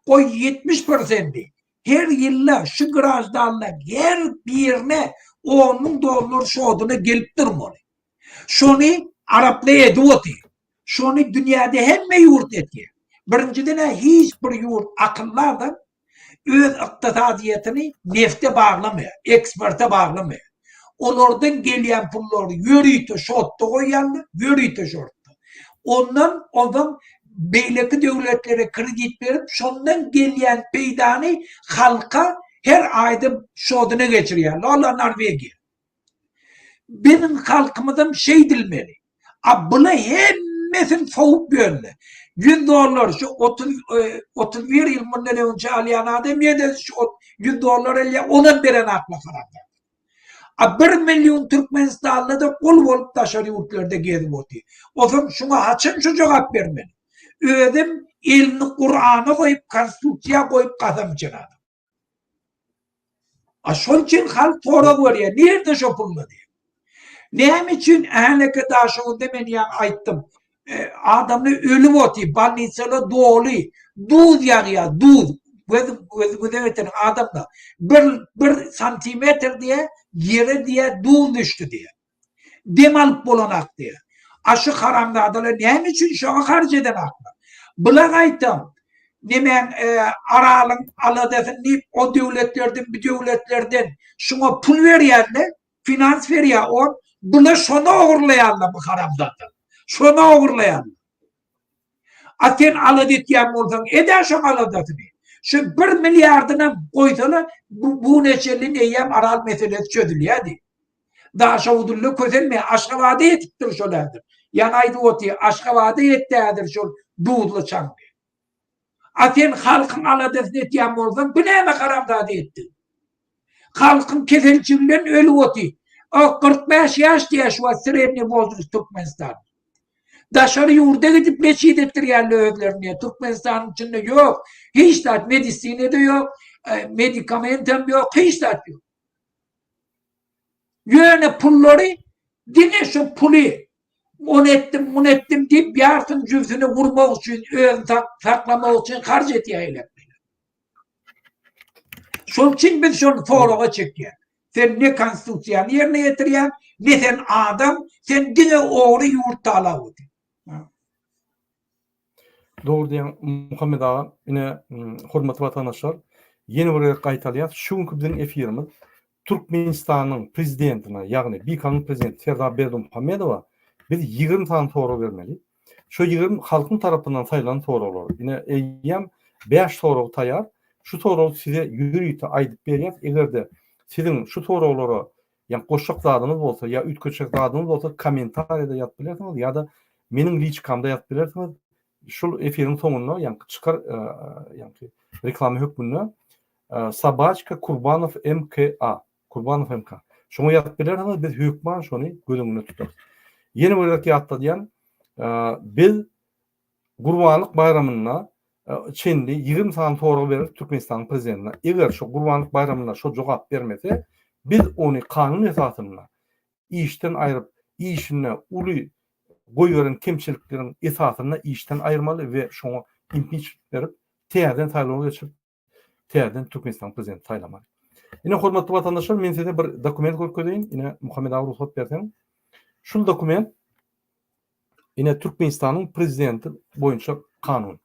Goý 70 prosendi her ýylda şu graždanlaryň her birine 10 müň dollar şoduna gelip durmaly. Şony araplar edip otyr. Şony dünýäde hemme ýurt edýär. Birinjiden-ä hiç bir ýurt akylly adam öz ykdysadyýetini nefte baglamaýar, eksporta baglamaýar. Olardan gelýän pullary ýörite şotda goýýarlar, ýörite şotda. Ondan onsoň beýleki döwletlere kredit berip, şondan gelýän peýdany halka. Her aýda şodyna geçirýärler. Olar Norwegiýa. Biziň halkymyzam şeýdilmeli. A bula hemmesini sowup ýörler. 100 dollar şu 30 31 ýyl mundan öňçe alýan adam ýene şu 100 dollar alýar, onam beren akla haramzada. A 1 million Türkmenistanly-da gul bolup daşary ýurtlarda gezip otyr. Ozaň şuňa haçan şu jogap bermeli? Özem elini Kurana goýup, konstitusiýa goýup kasam içen adam. A şol üçin halk sorag berýär, nirde şo pullar diýip. Näme üçin häleki Daşoguzda men ýaňy aýtdym, e, adamlar ölüp otyr, bolnisalar doly, duz ýagýar, duz. Göz göz göze getiriň adamlar. Bir bir santimetr diýe ýere diýe duz düşdi diýe. Dem alyp bolanak diýýär. A şu haramzadalar näme üçin şoňa harç edenaklar? Bula gaýtam nemäň Aralyň aladasyny diýip o döwletlerden bu döwletlerden şuňa pul berýärler, finans berýär on, bular şony ogurlaýarlar bu haramzadalar. Şony ogurlaýarlar. A sen alada etýän bolsaň edä şoň aladasyny. Şu bir milliardynam goýsalar bu bu neçelin eýýäm Aral meselesi çözülýärdi. Daşoguzulla kösenme Aşgabada ýetipdir şol häzir. Ýaňy aýdyp otyr Aşgabada ýetdi häzir şol duzly çaň diýip. A sen halkyň aladasyny etýän bolsaň bu näme haramzada etdiň. Halkyň keselçiliginden ölüp otyr. A 45 ýaş diýýär şu wagt sredniý wozrast Türkmenistanda. Daşary ýurda gidip leçit etdirýärler özlerini. Türkmenistanyň içinde ýok. Hiç zat medisina-da ýok, e, medikamentem ýok, hiç zat ýok. Ýöne pullary diňe şu puly ony etdim, muny etdim diýip ýarsyny jübsüne urmak üçin, özüni saklamak üçin harç edýär eýläk. Şonuň üçin biz şony soraga çekýär. Sen ne konstitusiýany ýerine ýetirýäň, ne sen adam, sen diňe ogry ýurt talap otyr. Dogry diýýäň Muhammet aga. Ine, hormatly watandaşlar, ýene bir gezek gaýtalýas, şu günki biziň efirimiz Türkmenistanyň prezidentine, ýagny bikanun prezident Serdar Berdimuhamedowa biz 20 sany sorag bermeli. Şo 20 halkyň tarapyndan saýlanan soraglar. Ine, eýýäm 5 sorag taýýar. Şu soragy size ýörite aýdyp berýäs. Eger-de siziň şu soraglara ýa goşjak zadyňyz bolsa, ýa üýtgetjek zadyňyz bolsa kommentariýada ýazyp bilersiňiz ýa-da meniň liçkamda ýazyp bilersiňiz. Şul efiriň soňunda ýaňky çykar ýaňky reklama hökmünde Sobaçka Kurbanow MKA Kurbanow MK. Şoňa ýazyp bilersiňiz biz hökman şony göz öňünde tutarys. Ýene bir gezek ýatladýan biz Gurbanlyk baýramyna çenli 20 sany sorag bereris Türkmenistanyň prezidentine. Eger şo Gurbanlyk baýramynda şo jogap bermese, biz ony kanun esasynda işden aýryp, işinde uly goýberen kemçilikleriň esasynda işden aýyrmaly we şoňa impiçment berip, täzeden saýlaw geçirip, täzeden Türkmenistanyň prezidenti saýlamaly. Ine hormatly watandaşlar, men size bir dokument görkezeýin. Ine Muhammet aga rugsat berseň. Şul dokument ine Türkmenistanyň prezidenti boýunça kanun.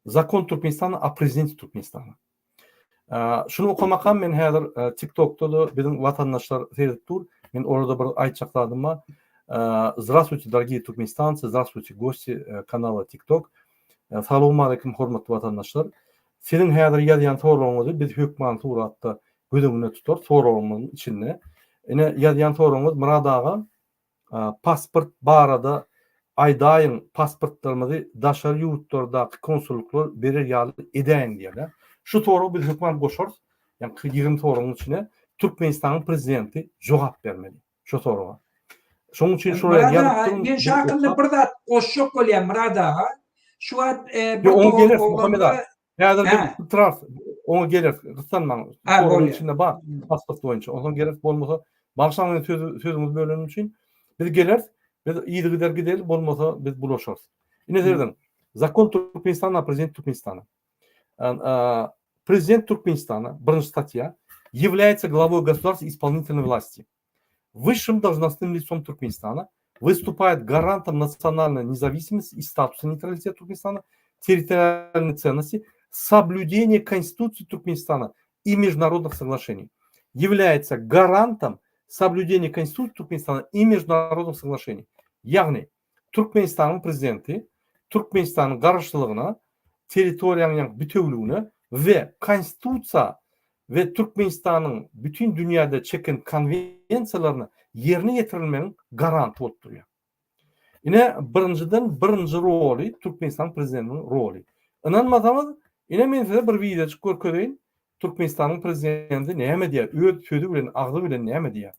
Zakon Türkmenistana o prezidenti Türkmenistana. Şuny okamakam men häzir TikTokda-da biziň watandaşlar seredip dur. Men orada bir aýtjak zadym bar. Здравствуйте, дорогие türkmenistanцы, здравствуйте, гости kanala TikTok. Salowmaleýkim hormatly watandaşlar. Siziň häzir ýazýan soragyňyzy biz hökman suratda göz öňünde tutarys soragymyzyň içinde. Ine ýazýan soragyňyz Myrat aga pasport barada aýdaýyň pasportlarymyzy daşary ýurtlardaky konsullyklar berer ýaly edäýiň diýýärler. Şu soragy biz hökman goşarys. Ýagny 20 soragyň içine Türkmenistanyň prezidenti jogap bermeli. Şu soraga. Şonuň üçin şuraya ýazyp duruň. Men şu hakynda bir zat goşjak bolýan Myrat aga. Şu wagt e, bir oňa geler Muhammet aga. Häzir bir tutarys. Oňa geler. Gyssanmaň. Soragyň içinde bar. Pasport boýunça. Onsoň gerek bolmasa, bagyşlaň meni söz sözüňizi bölenim üçin. Biz geleris. Biz yzygider gideli, bolmasa biz bulaşarys. Ine serediň. Zakon Türkmenistana, prezident Türkmenistana. Prezident Türkmenistana, birinji statýa, является главой государства исполнительной власти. Высшим должностным лицом Туркменистана, выступает гарантом национальной независимости и статуса нейтралитета Туркменистана, территориальной ценности, соблюдения Конституции Туркменистана и международных соглашений. Является гарантом соблюдения Конституции Туркменистана и международных соглашений. Ýagny, Türkmenistanyň prezidenti Türkmenistanyň garaşsyzlygyna, territoriýanyň bitewüligine we Konstitusiýa. we Türkmenistanyň bütin dünýäde çeken konwensiýalaryny ýerine ýetirilmegiň garanty bolup durýar. Ine, birinjiden birinji roly Türkmenistanyň prezidentiniň roly. Ynanmasaňyz, ine men size bir wideojyk görkezeýin, Türkmenistanyň prezidenti näme diýýär, öz sözi bilen, agzy bilen näme diýýär.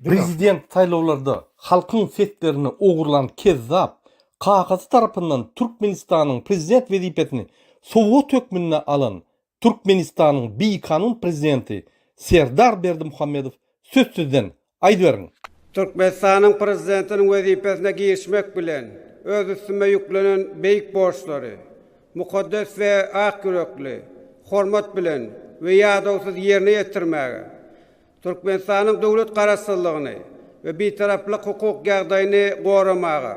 Prezident saýlawlarda halkyň seslerini ogurlan kezzap, kakasy tarapyndan Türkmenistanyň prezident wezipesini sowgat hökmünde alan Türkmenistanyň bikanun prezidenti Serdar Berdimuhamedow söz sizden, aýdyberiň! Türkmenistanyň Prezidentiniň wezipesine girişmek bilen, öz üstüme ýüklenen beýik borçlary mukaddes we ak ýürekli, hormat bilen we ýadawsyz ýerine ýetirmäge, Türkmenistanyň döwlet Garaşsyzlygyny we Bitaraplyk hukuk ýagdaýyny goramaga,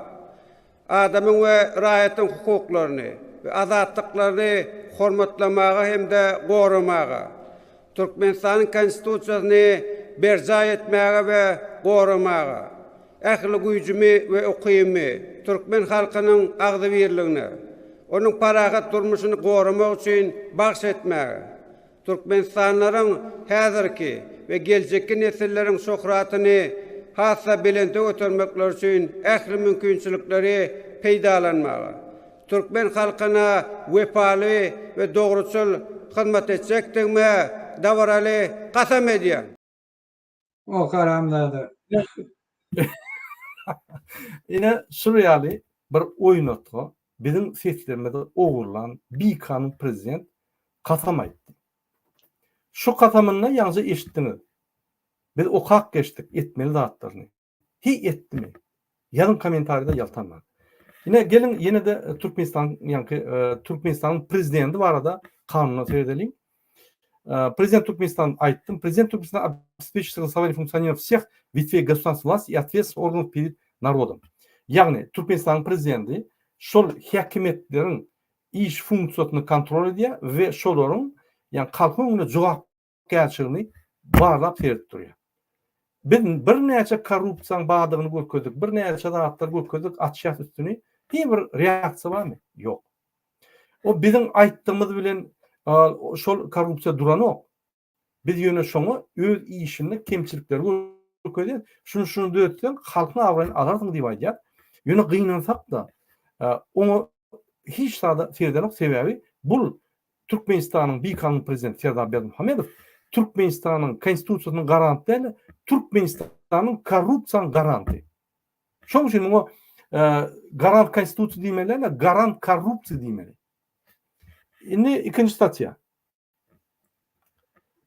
adamyň we raýatyň hukuklaryny we azatlyklaryny hormatlamaga hem-de goramaga, Türkmenistanyň Konstitusiýasyny berjaý etmäge we goramaga, ähli güýjümi we ukybymy türkmen halkynyň agzybirligine, onuň parahat durmuşyny goramak üçin bagyş etmäge, Türkmenistanlylaryň häzirki we geljekki nesilleriň şöhratyny has-da belente götermekleri üçin ähli mümkinçilikleri peýdalanmaga, türkmen halkyna wepaly we dogruçyl hyzmat etjekdigime dabaraly kasam edýän. O haramzada. Ine şul ýaly bir oýnatga biziň seslerimizi ogurlan bikanun prezident kasam aýtdy. Şu kasamynda ýaňja eşitdiňiz. Biz okap geçdik etmeli zatlaryny. Hiý etdimi? Ýazyň kommentariýada ýaltanman. Ine geliň ýene-de Türkmenistan ýaňky Türkmenistanyň prezidenti barada kanuna seredeliň. Prezident Türkmenistan aýtdym. Prezident Türkmenistan обеспечит согласование функционирования всех ветвей государственной власти и ответственных органов перед народом. Ýagny Türkmenistanyň prezidenti şol häkimiýetleriň iş funksiýasyny kontrol edýär we şolaryň ýagny halkyň öňünde jogapkärçiligini barlap seredip durýar. Biz birnäçe korrupsiýaň bardygyny görkezdik, birnäçe zatlary görkezdik, açýas üstüni, hiç bir reaksiýa barmy? Ýok. O biziň aýtdygymyz bilen şol korrupsiýa duranok. Biz ýöne şoňa öz işinde kemçilikleri görkezýäs. Şuny şuny düzetseň halkyň abraýyny alarsyň diýip aýdýas. Ýöne gynansak-da, oňa hiç zada seredenok, sebäbi bul Türkmenistanyň bikanun prezidenti Serdar Berdimuhamedow Türkmenistanyň konstitusiýasynyň garanty däl, Türkmenistanyň korrupsiýanyň garanty. Şonuň üçin muňa garant konstitusiýa diýmeli däl, garant korrupsiýa diýmeli. Indi ikinji statýa.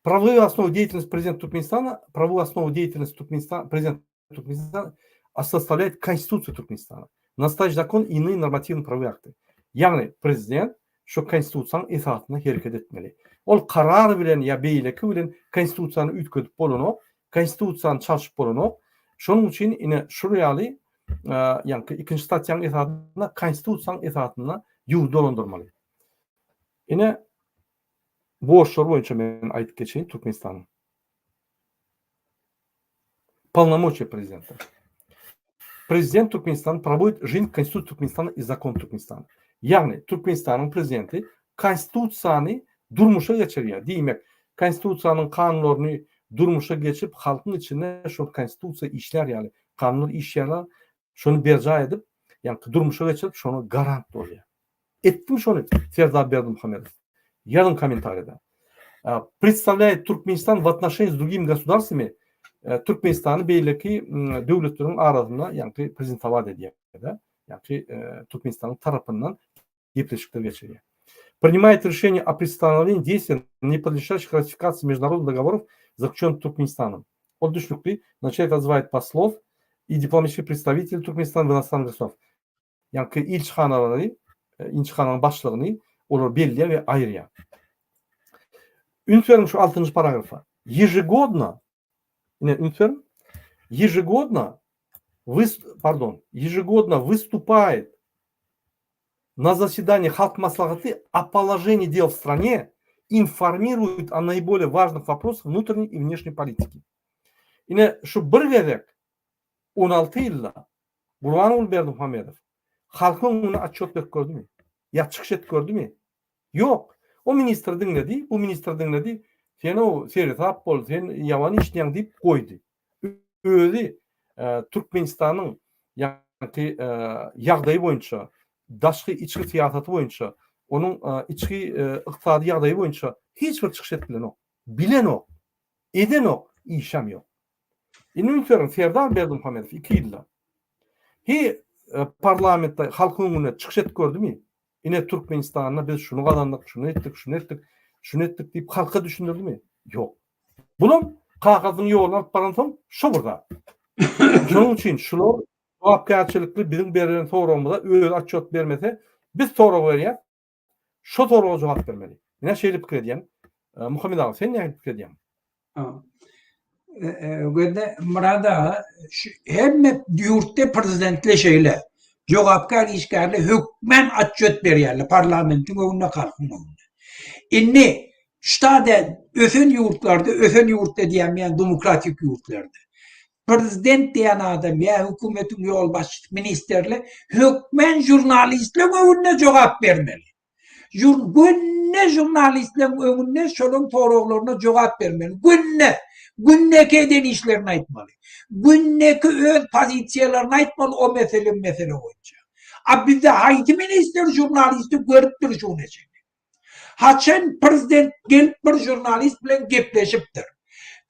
Правовые основы деятельности президента Туркменистана, правовую основу деятельности Туркменистана, президента Туркменистана составляет Конституция Туркменистана. Настоящий закон и иные нормативно-правовые акты. Ýagny prezident şu konstitusiýanyň esasynda hereket etmeli. Ol karar bilen ýa beýleki bilen konstitusiýany üýtgedip bolanok, konstitusiýany çalşyp bolanok. Şonuň üçin ine şul ýaly ýaňky ikinji statýanyň esasynda konstitusiýanyň esasynda ýurdy dolandyrmaly. Ine borçlary boýunça men aýdyp geçeýin Türkmenistanyň. Polnomoçiýa prezidenta. Prezident Türkmenistanyň provodit žin Konstitusiýa Türkmenistana i zakon Türkmenistana. Ýagny Türkmenistanyň prezidenti konstitusiýany durmuşa geçirýär. Diýmek, konstitusiýanyň kanunlaryny durmuşa geçirip halkyň içinde şol konstitusiýa işlär ýaly, kanunlar işýärler, şony berjaý edip, ýagny durmuşa geçirip şoňa garant bolýar. Etdim şony Serdar Berdimuhamedow. Ýazyň kommentariýada. Predstavlyaet Türkmenistan w otnoşenii s drugimi gosudarstwami Türkmenistany beýleki döwletleriň arasynda ýaňky prezentowat edýär-de, ýaňky Türkmenistanyň tarapyndan gepleşikler geçirýär. Принимает решение о приостановлении действия не подлежащих ратификации международных договоров, заключенных Туркменистаном. Ol düşnükli, начать отзывать послов и дипломатических представителей Туркменистана в иностранных государствах. Ýaňky ilçihanalary, ilçihananyň başlygyny olar belleýär we aýyrýar. Üns beriň şu altynjy paragrafa. Ýežegodno, ine üns beriň. Ýežegodno wys, pardon, ýežegodno wystupaet na zasedaniýi Halk Maslahaty o položenii del w strane, informiruet o naýbolýe wažnyh woprosah wnutreniý i wneşniý politiki. Ine şu bir gezek 16 ýylda Gurbanguly Berdimuhamedow halkyň öňünde otçýot berip gördümi? Ýa çykyş edip gördümi? Ýok. O ministri diňledi, bu ministri diňledi. Sen-ow seresap bol, sen ýaman işleýäň diýip goýdy. Özi Türkmenistanyň ýaňky ýagdaýy boýunça, daşky içki syýasaty boýunça, onuň içki ykdysady ýagdaýy boýunça hiç bir çykyş edip bilenok. Bilenok. Edenok. Işem ýok. Indi üns beriň, Serdar Berdimuhamedow 2 ýylda hi parlamentde halkyň öňünde çykyş edip gördümi? Ine Türkmenistanda biz şuny gazandyk, şuny etdik, şuny etdik, şuny etdik diýip halka düşündirdimi? Ýok. Bulam kakasynyň ýoluny alyp baransoň şo bir zat. Şonuň üçin şular jogapkärçilikli biziň beren soragymyza özi otçet bermese, biz sorag berýäs, şo soraga jogap bermeli. Men şeýle pikir edýän. Muhammet aga, sen nähili pikir edýäň? Gözde Myrat aga, şu hemme ýurtda prezidentler şeýle. Jogapkär işgärler hökmän otçet berýärler parlamentiň öňünde, halkyň öňünde. Indi ştada ösen ýurtlarda, ösen ýurtda diýýän men demokratik ýurtlarda. Prezident diýen adam ýa hökümetiň ýolbaşçysy, ministrler hökmän žurnalistleriň öňünde jogap bermeli. Günde žurnalistleriň öňünde şolaryň soraglaryna jogap bermeli. Günde. Gündeki eden işlerini aýtmaly. Gündeki öz pozisiýalaryny aýtmaly o mesele mesele boýunça. A bizde haýsy ministr žurnalisti görüpdir şu güne çenli? Haçan prezident gelip bir žurnalist bilen gepleşipdir?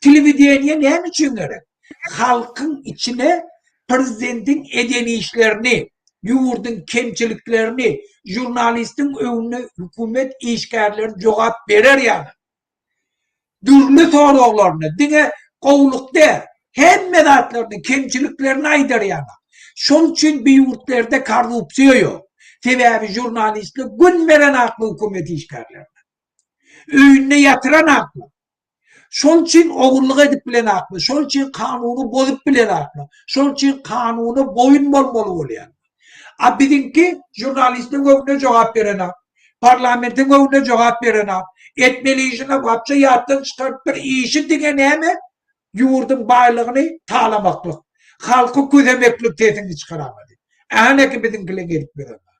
Telewideniýe näme üçin gerek? Halkyň içine prezidentiň eden işlerini, ýurduň kemçiliklerini žurnalistiň öňünde hökümet işgärleri jogap berer ýaly. Dürli soraglaryny, diňe gowulyk däl, hemme zatlaryny, kemçiliklerini aýdar ýaly. Şol üçin bi ýurtlarda korrupsiýa ýok. Sebäbi žurnalistler gün beren akly hökümet işgärlerine. Öýünde ýatyran akly. Şol üçin ogurlyk edip bilen akly, şol üçin kanuny bozup bilen akly, şol üçin kanuna boýun bolmaly bolýar. A biziňki žurnalistiň öňünde jogap berenak, parlamentiň öňünde jogap berenak, etmeli işini wapşe ýatdan çykarypdyr, işi diňe näme? Ýurduň baýlygyny talamaklyk, halky kösemeklik sesini çykaramady. Äneki biziňkileň edip ýören zady.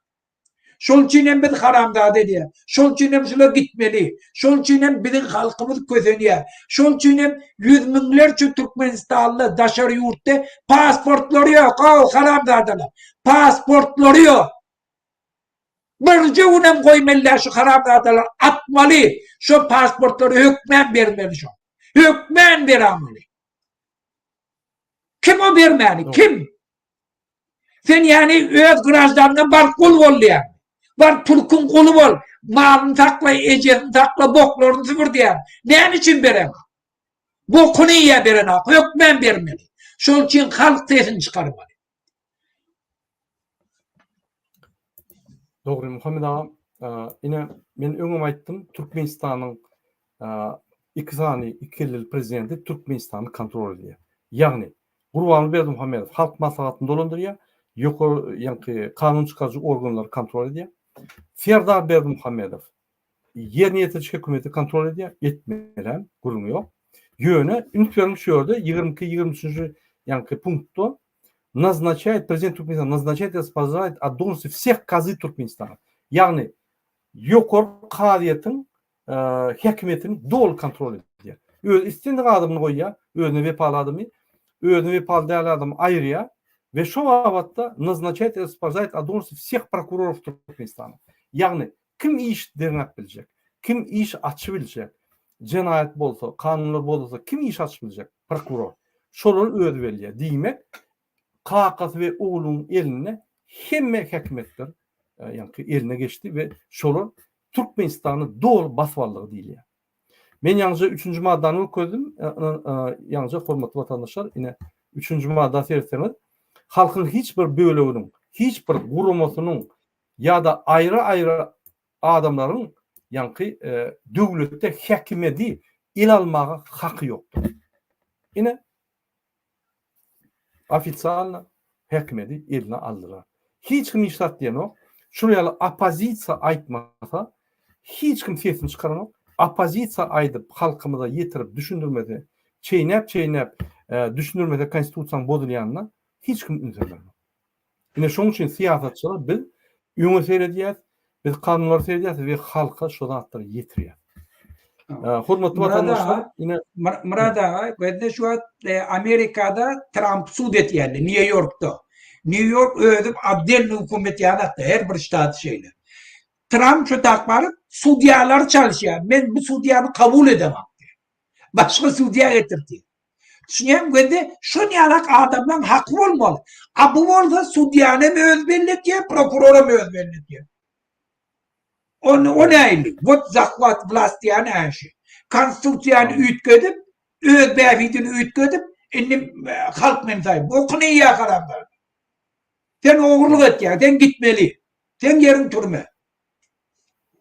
Şol üçin hem biz haramzada edýär. Şol üçin hem şular gitmeli. Şol üçin hem biziň halkymyz kösenýär. Şol üçin hem ýüz müňlerçe türkmenistanly daşary ýurtda pasportlary ýok, haw haramzadalar. Pasportlary ýok. Birje günem goýmaly däl şu haramzadalar atmaly. Şo pasportlary hökmän bermeli şo. Hökmän beramaly. Kim o bermäni? Kim? Sen ýani öz graždanyňa bar gul bol diýýäň. Bar türküň guly bol. Malyny sakla, ejesini sakla, boklaryny süpür diýýäň. Näme üçin bereňok? Bokuny iýýä berenok, hökmän bermeli. Şol üçin halk sesini çykarmaly. Dogry Muhammet aga, ine men öňem aýtdym, Türkmenistanyň iki sany iki ellili prezidenti Türkmenistany kontrol edýär. Ýagny Gurbanguly Berdimuhamedow Halk Maslahatyny dolandyrýar, ýokary ýaňky kanun çykaryjy organlary kontrol edýär. Serdar Berdimuhamedow ýerine ýetiriji hökümeti kontrol edýär, etmelem, gürrüň ýok. Ýöne üns beriň şu ýerde 22, 23-nji ýaňky punktda naznaçaýet prezident Türkmenistana naznaçaýet i osvobozdaýet od dolžnosti wseh kazy Türkmenistana. Ýagny ýokary kazyýetiň häkimiýetini doly kontrol edýär. Öz islendik adamyny goýýar, özüne wepaly adamy, özüne wepaly däl adamy aýyrýar we şo babatda naznaçaýet i osvobozdaýet od dolžnosti wseh prokurorow Türkmenistana. Ýagny kim iş derňäp biljek, kim iş açyp biljek, jenaýat bolsa, kanunlar bozulsa kim iş açyp biljek? Prokuror. Şolary özi belleýär. Diýmek, kakasy we oglunyň elinde hemme häkimiýetler ýaňky eline geçdi we şolar Türkmenistany doly basyp aldygy diýilýär. Men ýaňyja üçünji maddany görkezdim. Ýaňyja hormatly watandaşlar, ine üçünji madda seretseňiz, halkyň hiç bir böleginiň, hiç bir guramasynyň ýa-da aýry-aýry adamlaryň ýaňky döwletde häkimiýeti ele almaga haky ýokdur. Ine Ofitsialno häkimedi eline aldylar. Hiç kim hiç zat diýenok. Şul ýaly oppozisiýa aýtmasa hiç kim sesini çykaranok. Oppozisiýa aýdyp halkymyza ýetirip düşündirmese, çeýnäp çeýnäp düşündirmese konstitusiýanyň bozulýanyna hiç kim ünsem bermez. Ine şoň üçin syýasatçylar biz öňe seredýäs, biz kanunlara seredýäs we halka şo zatlary ýetirýäs. Hormatly watandaşlar, ine Myrat aga, gözde şu wagt e, Amerikada Trump sud etýärler, Nýu-Ýorkda. Nýu-Ýork özi otdelny hökümet ýaly her bir ştat şeýle. Trump şu tak baryp sudýalary çalyşýar. Men bu sudýany kabul edemok diýýär. Başga sudýa getir diýýär. Düşünýäňmi? Gözde şon ýalak adamlaň haky bolmaly. A bu bolsa sudýany hem özi belli etýär, prokuror hem özi belli etýär. Ony o nähili? Wot zahwat vlast diýýän äşi. Konstitusiýany üýtgedip, öz bähbidini üýtgedip, indi e, halk meni saýyp. Okuny iýýär haramzada. Sen ogurlyk etýäň, sen gitmeli. Seň ýeriň türme.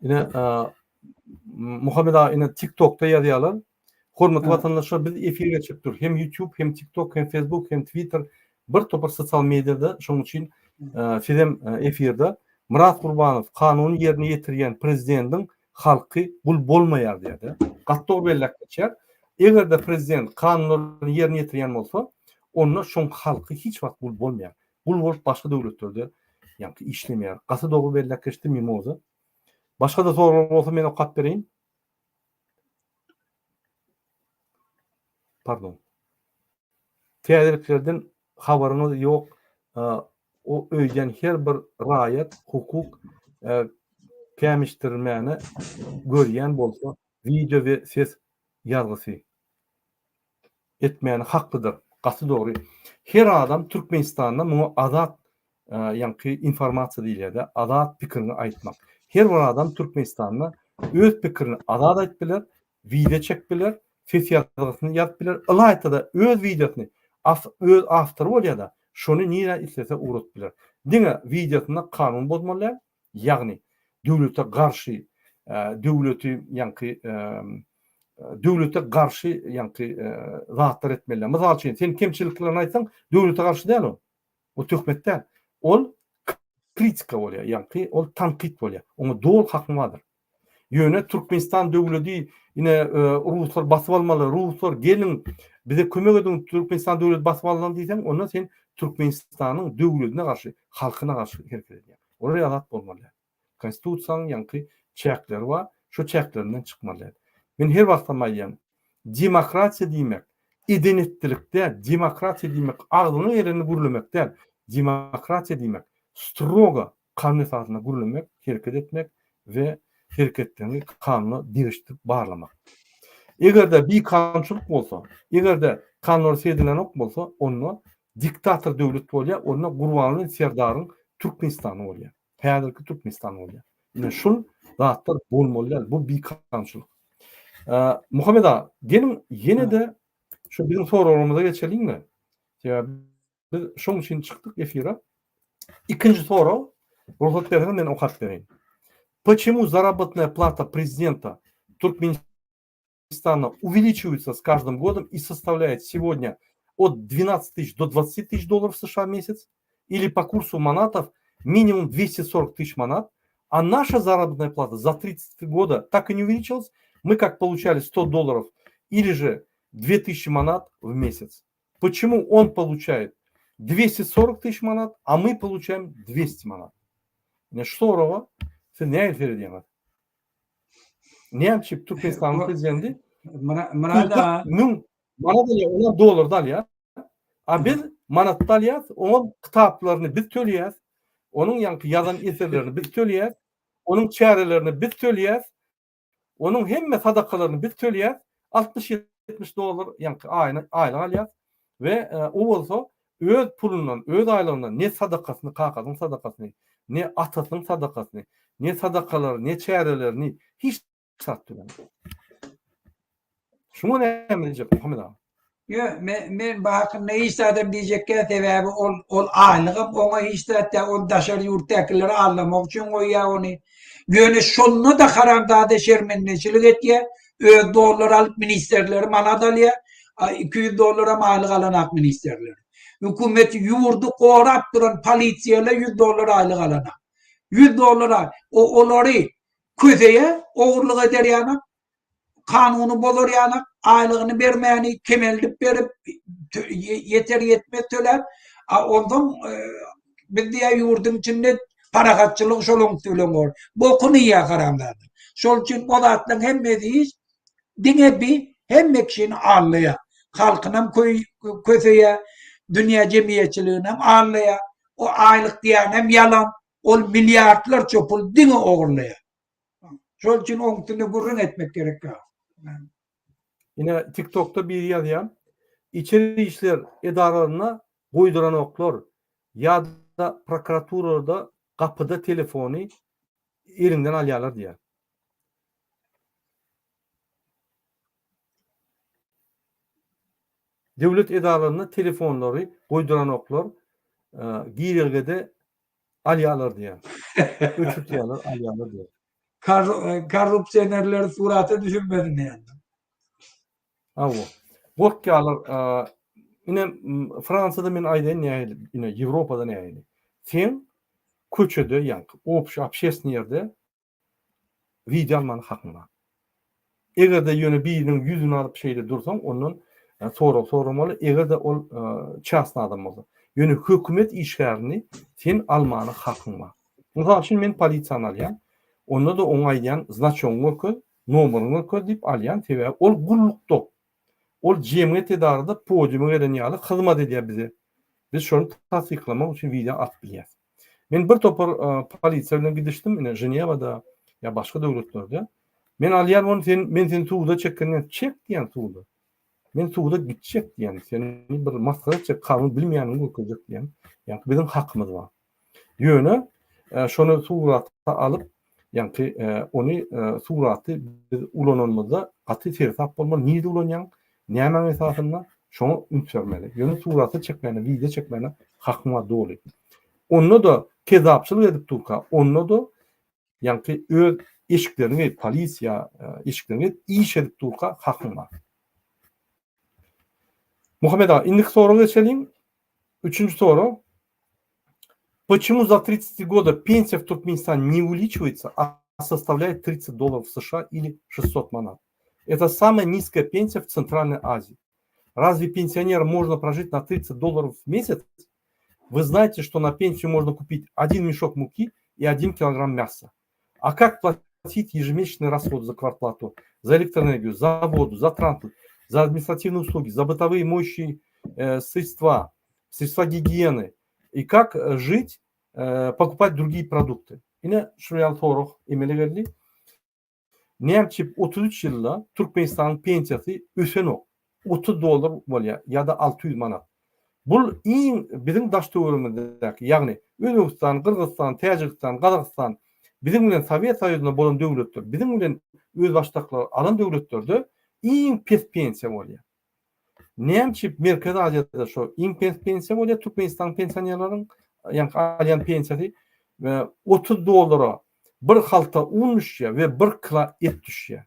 Ine, Muhammet aga ine TikTokda ýazýarlar. Hormatly watandaşlar biz efir geçirip dur. Hem YouTube, hem TikTok, hem Facebook, hem Twitter bir topar sosial mediada. Şonuň üçin siz hem efirde Myrat Gurbanow kanuny ýerine ýetirýän prezidendiň halky gul bolmaýar diýýär. Gaty dogry belläp geçýär. Eger-de prezident kanunlary ýerine ýetirýän bolsa, onda şoň halky hiç wagt gul bolmaýar. Gul bolup başga döwletlerde ýaňky işlemeýär. Gaty dogry belläp geçdi Mimoza. Başga-da soraglar bolsa men okap bereýin. Pardon. Täzeliklerden habaryňyz ýok. O öýden her bir raýat hukuk kämişdirmäni görýän bolsa wideo we ses ýazgysy. etmäne haklydyr. Gaty dogry. Her adam Türkmenistanda muňa azat ýaňky informasiýa diýilýär-de, azat pikiriňi aýtmak. Her bir adam Türkmenistanda öz pikirini azat aýdyp biler, wideo çekip biler, ses ýazgysyny ýazyp biler, ylaýta-da öz wideosyny öz awtory bolýar-da, şony nirä islese ugradyp biler. Diňe wideosynda kanun bozmaly däl, Ýagny, döwlete garşy, döwleti ýaňky döwlete garşy ýaňky zatlar etmeli. Mysal üçin, sen kemçiliklerini aýtsaň, döwlete garşy däl ol. O töhmet däl. Ol kritika bolýar, ýaňky ol tankyt bolýar. Oňa doly hakyň bardyr. Ýöne Türkmenistan döwledi ine ruslar basyp almaly, ruslar geliň bize kömek ediň Türkmenistan döwledi basyp alnan diýseň, onda sen Türkmenistanyň döwledine garşy, halkyna garşy hereket edýäň. Olar ýaly zat bolmaly däl. Konstitusiýanyň ýaňky çäkleri bar, şo çäklerinden çykmaly däl. Men her wagtam aýdýan, demokratiýa diýmek eden-etdilik däl, demokratiýa diýmek agzyňa gelenini gürlemek däl, demokratiýa diýmek strogo kanun esasynda gürlemek, hereket etmek we hereketleriňi kanuna degişdirip barlamak. Eger-de bikanunçylyk bolsa, eger-de kanunlara seredilenok bolsa, onda diktator döwlet bolýar, onda Gurbanguly Serdaryň Türkmenistany bolýar. Häzirki Türkmenistan bolýar. Ine şul zatlar bolmaly däl, bu bikanunçylyk. Muhammet aga, geliň ýene-de şu biziň soraglarymyza geçeliňmi? Sebäbi Biz şoň üçin çykdyk efire. Ikinji sorag, rugsat berseňiz men okap bereýin. Почему заработная плата президента Туркменистана увеличивается с каждым годом и составляет сегодня от 12 тысяч до 20 тысяч долларов США в месяц, или по курсу манатов минимум 240 тысяч манат, а наша заработная плата за 33 года так и не увеличилась. Мы как получали 100 долларов или же 2000 манат в месяц. Почему он получает 240 тысяч manat, a мы получаем 200 manat? Ine şu soraga siz nähili seredýäňiz? Näme üçin Türkmenistanyň prezidenti Murad aga 1000 manat alýar, olar dollarda alýar. A biz manatda alýarys, onuň kitaplaryny biz töleýäris, onuň ýaňky ýazan eserlerini biz töleýäris, onuň çärelerini biz töleýäris, Onuň hemme sadakalaryny biz töleýäs, 60-70 dollar ýaňky aýyna aýlyk alýas we o bolsa öz pulundan, öz aýlygyndan ne sadakasyny, kakasynyň sadakasyny, ne atasynyň sadakasyny, ne sadakalary, ne çärelerini hiç zat tölemok. Şuňa näme diýjek Muhammet aga? Ýö, men, men bu hakynda hiç zadam diýjek däl, sebäbi ol, ol aýlygam oňa hiç zat däl, ol daşary ýurtdakyleri aldamak üçin goýýar ony. Ýöne şonda-da haramzada şermendeçilik etýär, öz dollar alyp ministrleri manat alýar, 200 dollaram aýlyk alanak ministrler. Hökümet ýurdy gorap duran polisiýalar 100 dollar aýlyk alanak. 100 dollara o olary köseýär, ogurlyk eder ýanak. kanuny bozar ýanak, aýlygyny bermäni kemeldip berip, ýeter ýetmez töläp, a onsoň e, biz diýä ýurduň içinde parahatçylyk şolaň üsti bilen bor. Bokuny iýýär haramzada. Şol üçin o zatlaryň hemmesi hiç. Diňe bi hemme kişini aldaýar. Halkynam köseýär, dünýä jemgyýetçiliginem aldaýar. O aýlyk diýýänem ýalan. Ol milliardlarça pul diňe ogurlaýar. Şol üçin oň üstünde gürrüň etmek gerek ýok. Ine TikTokda biri ýazýar, Içeri işler edaralarynda goýduranoklar ýa-da prokuraturada gapyda telefony eliňden alýarlar diýýär. Döwlet edaralarynda telefonlary goýduranoklar, girelgede alýarlar diýýär. Öçürtýärler, alýarlar diýýär. Korrupsionerleri surata düşürmesin diýýär. Hawa. Gorkýarlar. Ine Fransiýada men aýdaýyn nähili, ine Ýewropada nähili. Sen köçede ýaňky obşi obşestnyý ýerde wideo almana hakyň bar. Eger-de ýöne biriniň ýüzüni alyp şeýle dursaň, ondan sorag soramaly, eger-de ol çasny adam bolsa. Ýöne hökümet işgärini sen almana hakyň bar. Mysal üçin men polisiýany alýan, onda-da oňa aýdýan znaçogyňy görkez, nomeryňy görkez diýip alýan, sebäbi ol gullukda. Ol jemgyýet edarada podiuma gelen ýaly hyzmat edýär bize. Biz şony tassyklamak üçin wideo alyp bilýäs. Men bir topar polisiýa bilen gidişdim, ine Ženewada ýa başga döwletlerde. Men alýan ony sen men seni suda çekenden çek diýen suda. Men suda gitjek diýen, seni bir masgara etjek, kanun bilmeýäniňi görkezjek diýen. Ýa biziň hakymyz bar. Ýöne şony surata alyp, ýaňky ony suraty biz ulananymyzda gaty seresap bolmaly, nirde ulanýaň, nämäň esasynda, şoňa üns bermeli. Ýöne surata çekmäne, wideo çekmäne hakyň bar doly. Onda-da kezzapçylyk edip durka, onda-da ýaňky öz eşiklerini geýip, polisiýa eşiklerini geýip iş edip durka hakyň bar. Muhammet aga, indiki soraga geçeliň. Üçünji sorag. Почему за 33 года пенсия в Туркменистане не увеличивается, а составляет 30 долларов США или 600 манат? Это самая низкая пенсия в Центральной Азии. Разве пенсионерам можно прожить на 30 долларов в месяц? Вы знаете, что на пенсию можно купить один мешок муки и один килограмм мяса. А как платить ежемесячные расходы за квартплату, за электроэнергию, за воду, за транспорт, за административные услуги, за бытовые моющие э, средства, средства гигиены? И как э, жить, э, покупать другие продукты? Ine şu ýaly sorag emele geldi. Näme üçin 33 ýylda Türkmenistanyň pensiýasy ösenok? 30 dollar bolýar ýa-da 600 manat. Bul iň biziň daş-töweregimizdäki, ýagny Özbegistan, Gyrgyzystan, Täjigistan, Gazagystan, biziň bilen Sowet Soýuzynda bolan döwletler, biziň bilen özbaşdaklygy alan döwletlerde iň pes pensiýa bolýar. Näme üçin Merkezi Aziýada şo iň pes pensiýa bolýar Türkmenistanyň pensionerleriň, ýaňky alýan pensiýasy 30 dollara bir halta un düşýär we bir kila et düşýär.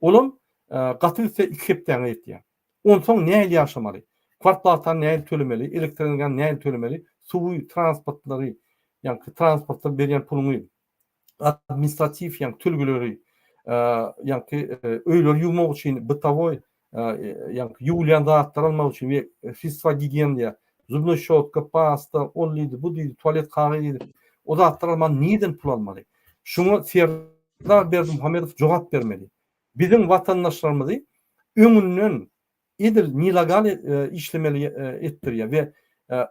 Olam gaty gitse iki hepdäňe ýetýär. Onsoň nähili ýaşamaly? Kwartplatany nähili tölemeli? Elektrenergiýany nähili tölemeli? Suwy, transportlary, ýaňky transporta berýän puluňy, administratiw ýaňky tölgüleri, ýaňky öýleri ýuwmak üçin bytowoý ýaňky ýuwulýan zatlar almak üçin we sredstva gigiýeny diýýär. Zubnoý şçotka, pasta, ol diýdi, bu diýdi, tualet kagyzy diýdi. O zatlary alman nireden pul almaly? Şuňa Serdar Berdimuhamedow jogap bermeli. Biziň watandaşlarymyzy öňünden edil nilegal işlemeli etdirýär we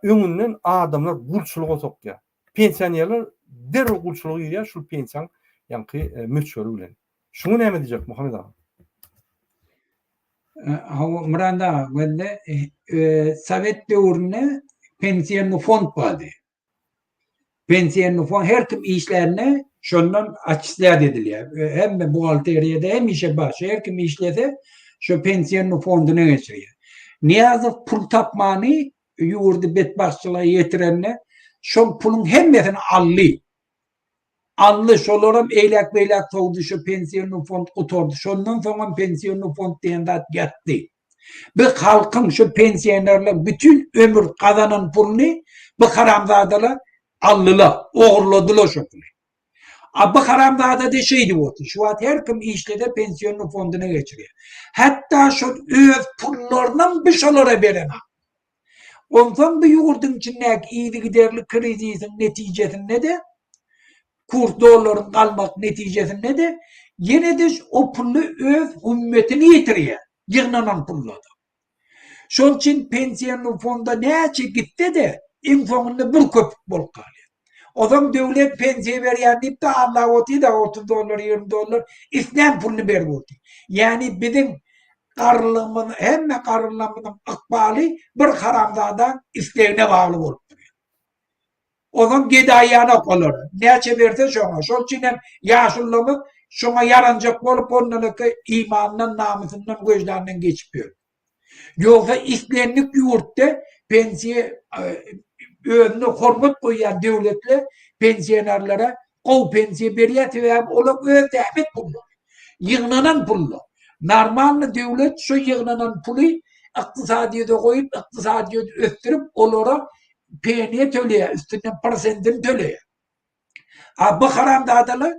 öňünden adamlar gulçulyga sokýar. Pensionerler derrew gulçulyga girýär şul pensiýaň ýaňky möçberi bilen. Şuňa näme diýjek Muhammet aga? Hawa Myrat aga, welle sowet döwründe pensiýonny fond bardy. Pensiýonny fond her kim işlände şondan atçislýat edilýär. Hemme buhgalteriýada hemişe bar. Şu her kim işlese şu pensiýonny fondyna geçirýär. Nyýazow pul tapmany ýurdy betbagtçylyga ýetirende şol puluň hemmesini aldy. Aldy, şolaram eýläk-beýläk sowdy, şu pensiýonny fond gutardy. Şondan soňam pensiýonny fond diýen zat ýatdy. Biz halkyň şu pensionerler bütin ömür gazanan puluny bu haramzadalar aldylar, ogurladylar şo puly. A bu haramzada-da şeýdip otyr. Şu wagt her kim işlese pensiýonny fondyna geçirýär. Hatda şol öz pullarynam bu şolara berenok. Onsoň bu ýurduň içindäki yzygiderli krizisiň netijesinde-de, kurs dollaryň galmak netijesinde-de. Ýene-de o pully öz hümmetini ýitirýär, ýygnanan pullada. Şol üçin pensiýany fonda näçe gitse-de, iň soňunda bir köpük bolup galýar. Ozam döwlet pensiýa berýär diýip-de aldap otyr-da, 30 dollar, 20 dollar islän puluny berip otyr. Ýagny biziň garrylygymyz, hemme garrylarymyzyň ykbaly bir haramzadaň islegine bagly bolup durýar. Ozam gedaýanok olara. Näçe berse şoňa. Şol üçin hem ýaşulularymyz şoňa ýaranjak bolup ondan öte imanyndan, namysyndan, wyždanyndan geçip ýör. Ýogsa islendik ýurtda pensiýa özüne hormat goýýan döwletler pensionerlere gowy pensiýa berýär, sebäbi olar öz zähmet pullary, ýygnanan pullar. Normalny döwlet şu ýygnanan puly ykdysadyýete goýup, ykdysadyýeti ösdürip, olara peniýe töleýär, üstünden prosentini töleýär. A bu haramzadalar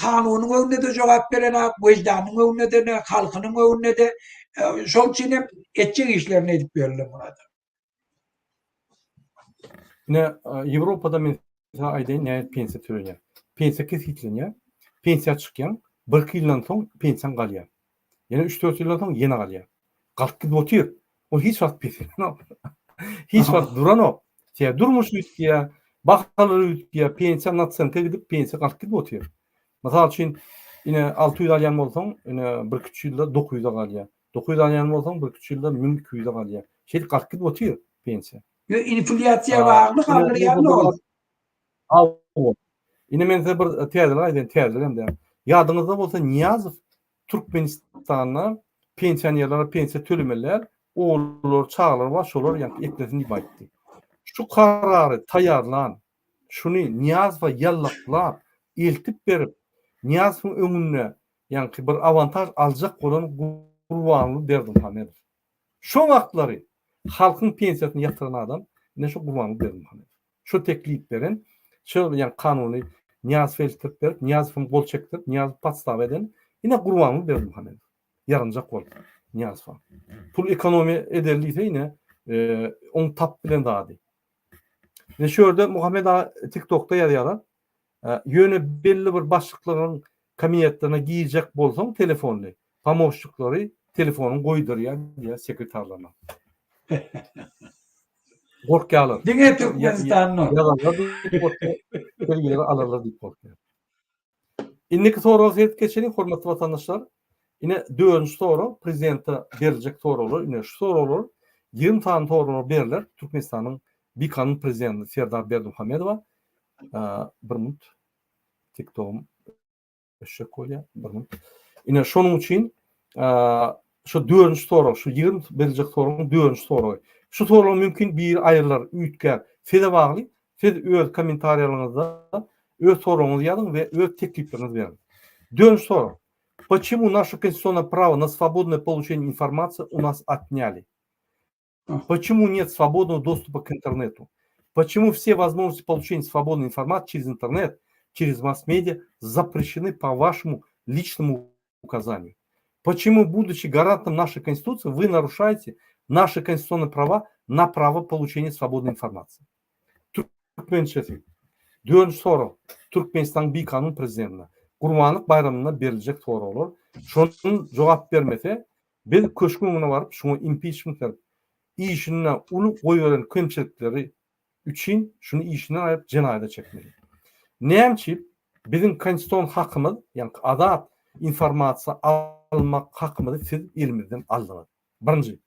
kanunyň öňünde-de jogap berenok, wyždanyň öňünde-de, halkynyň öňünde-de. Şol üçin hem etjek işlerini edip ýörler Myrat. Ine, Ýewropada men size aýdaýyn nähili pensiýa tölenýär. Pensiýa kesgitlenýär. Pensiýa çykýaň, birki ýyldan soň pensiýaň galýar. Ýene üç-dört ýyldan soň ýene galýar. Galyp gidip otyr. Ol hiç wagt peselenok. Hiç wagt duranok. Sebäbi durmuş üýtgeýär, bahalar üýtgeýär, pensiýa nasenka gidip, pensiýa galyp gidip otyr. Mysal üçin, ine 600 alýan bolsaň, ine birküç ýylda 900-e galýar. 900 alýan bolsaň, birküç ýylda 1200-e galýar. Şeýdip galyp gidip otyr pensiýa. Ýo inflýasiýa bagly galdyrýarlar ol. Hawa. Ine men size bir täzelik aýdaýyn, täzelik hem däl. Ýadyňyzda bolsa Nyýazow Türkmenistanda pensionerlere pensiýa tölemeli däl, ogullary, çagalary bar, şolar ýaňky eklesin diýip aýtdy. Şu karary taýýarlan, şuny Nyýazowa ýallaklap, eltip berip, Nyýazowyň öňünde ýaňky bir awantaž aljak bolan Gurbanguly Berdimuhamedow. Şo wagtlary halkyň pensiýasyny ýatyran adam ine şu Gurbanguly Berdimuhamedow. Şo teklip beren, şo ýaňky kanuny Nyýazowa eltdirip berip, Nyýazow hem gol çekdirip, Nyýazow podstawa eden ine Gurbanguly Berdimuhamedow. Ýarynjak bolup Nyýazowa. Pul ekonomiýa edeli diýse ine oň tap bilen zady. Ine şu ýerde Muhammet aga TikTokda ýazýarlar. Ýöne belli bir başlyklaryň kabinetlerine girjek bolsaň telefonly, pomoşniklary telefonyň goýdurýar diýýär sekretarlaryna. Gorkýarlar. Diňe Türkmenistanda. Ýazarlar diýip gorkýar, belgileri alarlar diýip gorkýar. Indiki soraga seredip geçeliň, hormatly watandaşlar. Ine dördünji sorag, prezidente beriljek soraglar, ine şu soraglar 20 sany soraglar berler Türkmenistanyň bikanun prezidenti Serdar Berdimuhamedowa. Bir minut. TikTogym öçjek bolýar. Bir minut. Ine şonuň üçin şu dördünji sorag, şu 20 beriljek soragyň dördünji soragy. Şu soragyň mümkin biri aýrylar, üýtgär. Size bagly. Siz öz kommentariýalaryňyzda öz soragyňyzy ýazyň we öz teklipleriňizi beriň. Dördünji sorag. Почему наше конституционное право на свободное получение информации у нас отняли? Почему нет свободного доступа к интернету? Почему все возможности получения свободной информации через интернет, через масс-медиа запрещены по вашему личному указанию? Почему, будучи гарантом нашей Конституции, вы нарушаете наши конституционные права на право получения свободной информации? Türkmençesi. Dördünji sorag. Türkmenistanyň bikanun prezidentine Gurbanlyk baýramynda beriljek soraglar. Şonuň jogap bermese, Biz köşgüň öňüne baryp, şuňa impiçment berip, işinde uly goýberen kemçilikleri üçin şuny işinden aýryp jenaýata çekmeli. Näme üçin biziň konstitusion hakymyz, ýagny azat informasiýa almak hakymyzy siz elimizden aldyňyz? Birinji.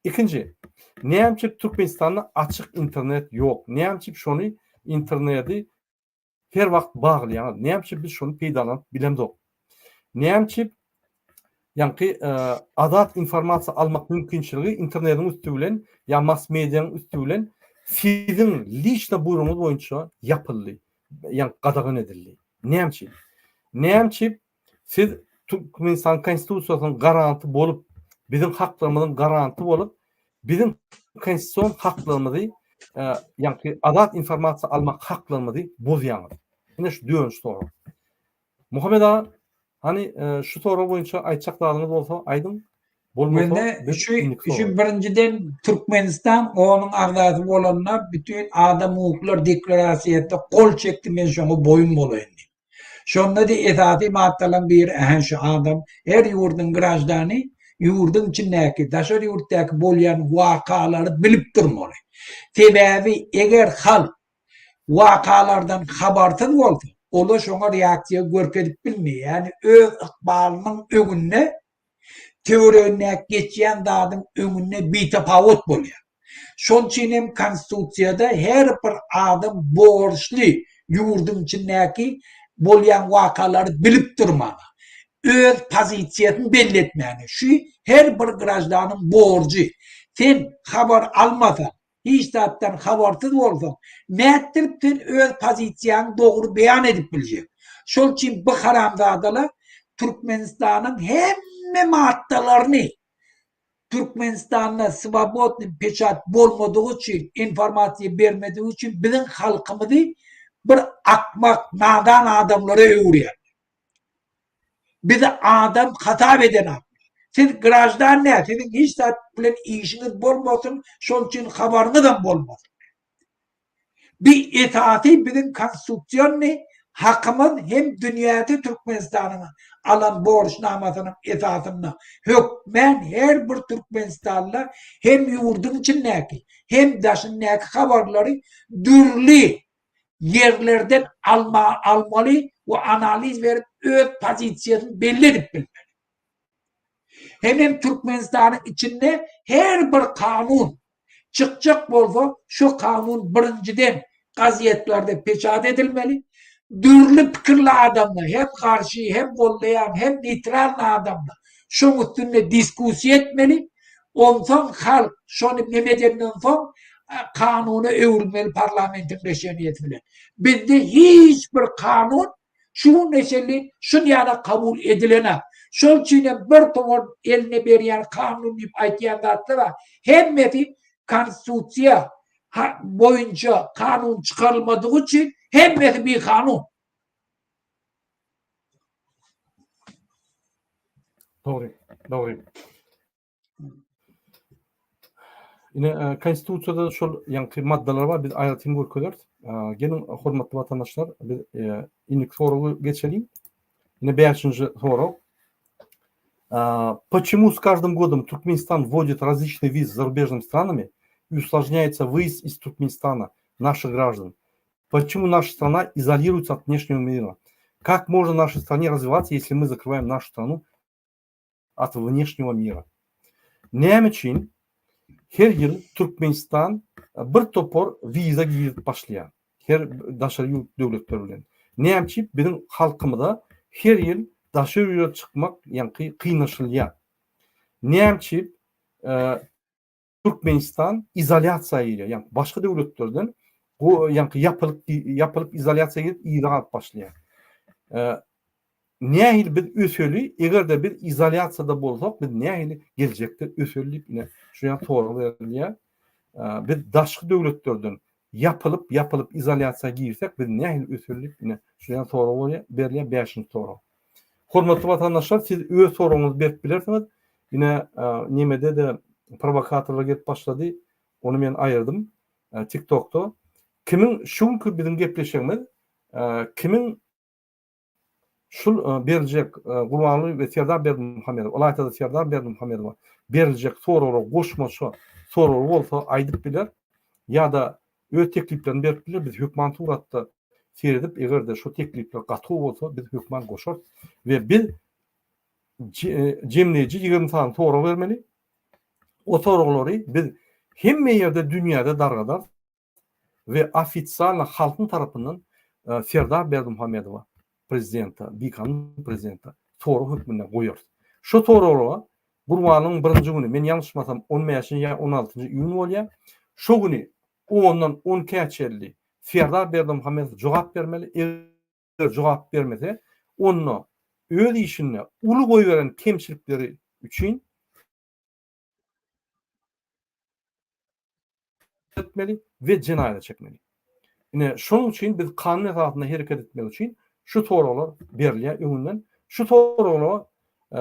Ikinji, näme üçin Türkmenistanda açyk internet ýok? Näme üçin şony interneti Her wagt baglaýaňyz. Näme üçin biz şony peýdalanyp bilemzok? Näme üçin ýaňky azat informasiýa almak mümkinçiligi internetiň üsti bilen ýa mass mediaň üsti bilen siziň liçno buýrugyňyz boýunça ýapyldy, ýaňky gadagan edildi. Näme üçin? Näme üçin siz Türkmenistan Konstitusiýasynyň garanty bolup, biziň haklarymyzyň garanty bolup, biziň konstitusion haklarymyzy, ýagny azat informasiýa almak haklarymyzy bozýaňyz? Ine şu dördünji sorag. Muhammet aga, hany şu sorag boýunça aýtjak zadyňyz bolsa aýdyň, bolmasa Mende şu şu birinjiden Türkmenistan onuň agzasy bolanda bütin adam hukuklar deklarasiýasynda gol çekdi men şoňa boýun bolaýyn diýip. Şonda-da esasy maddalaryň biri ähä şu adam her ýurduň graždany ýurduň içindäki, daşary ýurtdaky bolýan wakalary bilip durmaly. Sebäbi eger halk wakalardan habarsyz bolsa, ola şoňa reaksiýa görkezip bilmeýär. Ýagny öz ykbalynyň öňünde töweregindäki geçýän zadyň öňünde bitapawut bolýar. Şonuň üçin hem Konstitusiýada her bir adam borçly ýurduň içindäki bolýan wakalary bilip durmaga, öz pozisiýasyny belli etmäge. Şu her bir graždanyň borjy. Sen habar almasaň, hiç zatdan habarsyz bolsaň, nätdirip sen öz pozisiýaňy dogry beýan edip biljek? Şol üçin bu haramzadalar Türkmenistanyň hemme maddalaryny Türkmenistanda swobodnyý peçat bolmadygy üçin, informasiýa bermedigi üçin biziň halkymyzy bir akmak, nadan adamlara öwürýärler. Bizi adam hasap edenoklar. Siz graždan däl, siziň hiç zat bilen işiňiz bolmasyn, şol üçin habaryňyzam bolmasyn. Bi esasy biziň konstitusionnyý hakymyz hem dünýäde Türkmenistanyň alan borçnamasynyň esasynda hökmän her bir türkmenistanla hem ýurduň içindäki hem daşyndaky habarlary dürli ýerlerden alma almaly we analiz berip öz pozisiýasyny belli edip bilmeli. Hemem Türkmenistanyň içinde her bir kanun çykjak bolsa şu kanun birinjiden gazetlerde peçat edilmeli. Dürli pikirli adamlar hem garşy hem goldaýan hem neýtralny adamlar şoň üstünde diskussiýa etmeli. Onsoň halk şony neme edenden soň kanuna öwrülmeli parlamentiň reşeniýesi bilen. Bizde hiç bir kanun şu güne çenli şun ýaly kabul edilenak. Şol üçin hem bir towar eline berýän kanun diýip aýtýan zatlar bar. Hemmesi konstitusiýa boýunça kanun çykarylmadygy üçin hemmesi bikanun. Dogry, dogry. Ine, e, Konstitusiýada şol ýaňky maddalar bar, biz aýratyn görkezeris. E, geliň, hormatly watandaşlar, biz e, indiki soraga geçeliň. Ine bäşinji sorag. Почему с каждым годом Туркменистан вводит различные визы с зарубежными странами и усложняется выезд из Туркменистана наших граждан? Почему наша страна изолируется от внешнего мира? Как можно нашей стране развиваться, если мы закрываем нашу страну от внешнего мира. Näme üçin her ýyl Türkmenistan bir topar wiza girizip başlaýar her daşary ýurt döwletleri bilen? Näme üçin biziň halkymyza her ýyl daşary ýurda çykmak ýaňky kynlaşylýar? Näme üçin Türkmenistan izolýasiýa girýär, ýagny başga döwletlerden ýaňky ýapylyp ýapylyp izolýasiýa girip yza galyp başlaýar. Nähili biz öseli, eger-de biz izolýasiýada bolsak, biz nähili geljekde öseli diýip ine şu ýa sorag berilýär. Biz daşky döwletlerden ýapylyp ýapylyp izolýasiýa girsek, biz nähili öseli diýip ine şu ýa sorag bolýar, berilýär bäşinji sorag. Hormatly watandaşlar, siz öz soragyňyzy berip bilersiňiz. Ine, nemede-de prowokatorlar gelip başlady. Ony men aýyrdym TikTokda. Kimiň şu günki biziň gepleşigimiz kimiň şul beriljek Gurbanguly we Serdar Berdimuhamedow, ylaýta-da Serdar Berdimuhamedowa beriljek soraglara goşmaça soragy bolsa aýdyp biler ýa-da öz tekliplerini berip biler. Biz hökman suratda seredip, eger-de şu teklipler gaty gowy bolsa, biz hökman goşarys we biz jemleýji 20 sany sorag bermeli. O soraglary biz hemme ýerde dünýäde dargadarys we ofisialno halkyň tarapyndan e, Serdar Berdimuhamedowa prezidente, bikanun prezidente sorag hökmünde goýarys. Şu soraglara Gurbanyň birinji güni, men ýalňyşmasam 15-nji ýa 16-njy iýun bolýar. Şo güni ondan 12-ä çenli Serdar Berdimuhamedow jogap bermeli. Eger jogap bermese, onda öz işinde uly goýberen kemçilikleri üçin etmeli we jenaýata çekmeli. Ine, şonuň üçin biz kanun esasynda hereket etmek üçin şu soraglar berilýär öňünden. Şu soraglara e,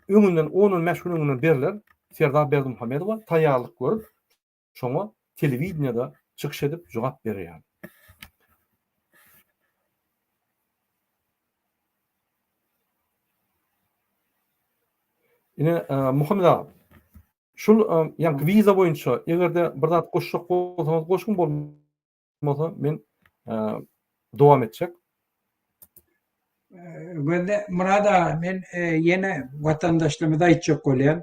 öňünden 10-15 gün öňünden berler. Serdar Berdimuhamedowa taýýarlyk görüp, şoňa telewideniýede çykyş edip jogap berýär. Ine, Muhammet aga, şul ýaňky wiza boýunça eger-de bir zat goşjak bolsaňyz goşuň, bolmasa men dowam etjek. Gözde Myrat aga, men ýene watandaşlarymyza aýtjak bolýan.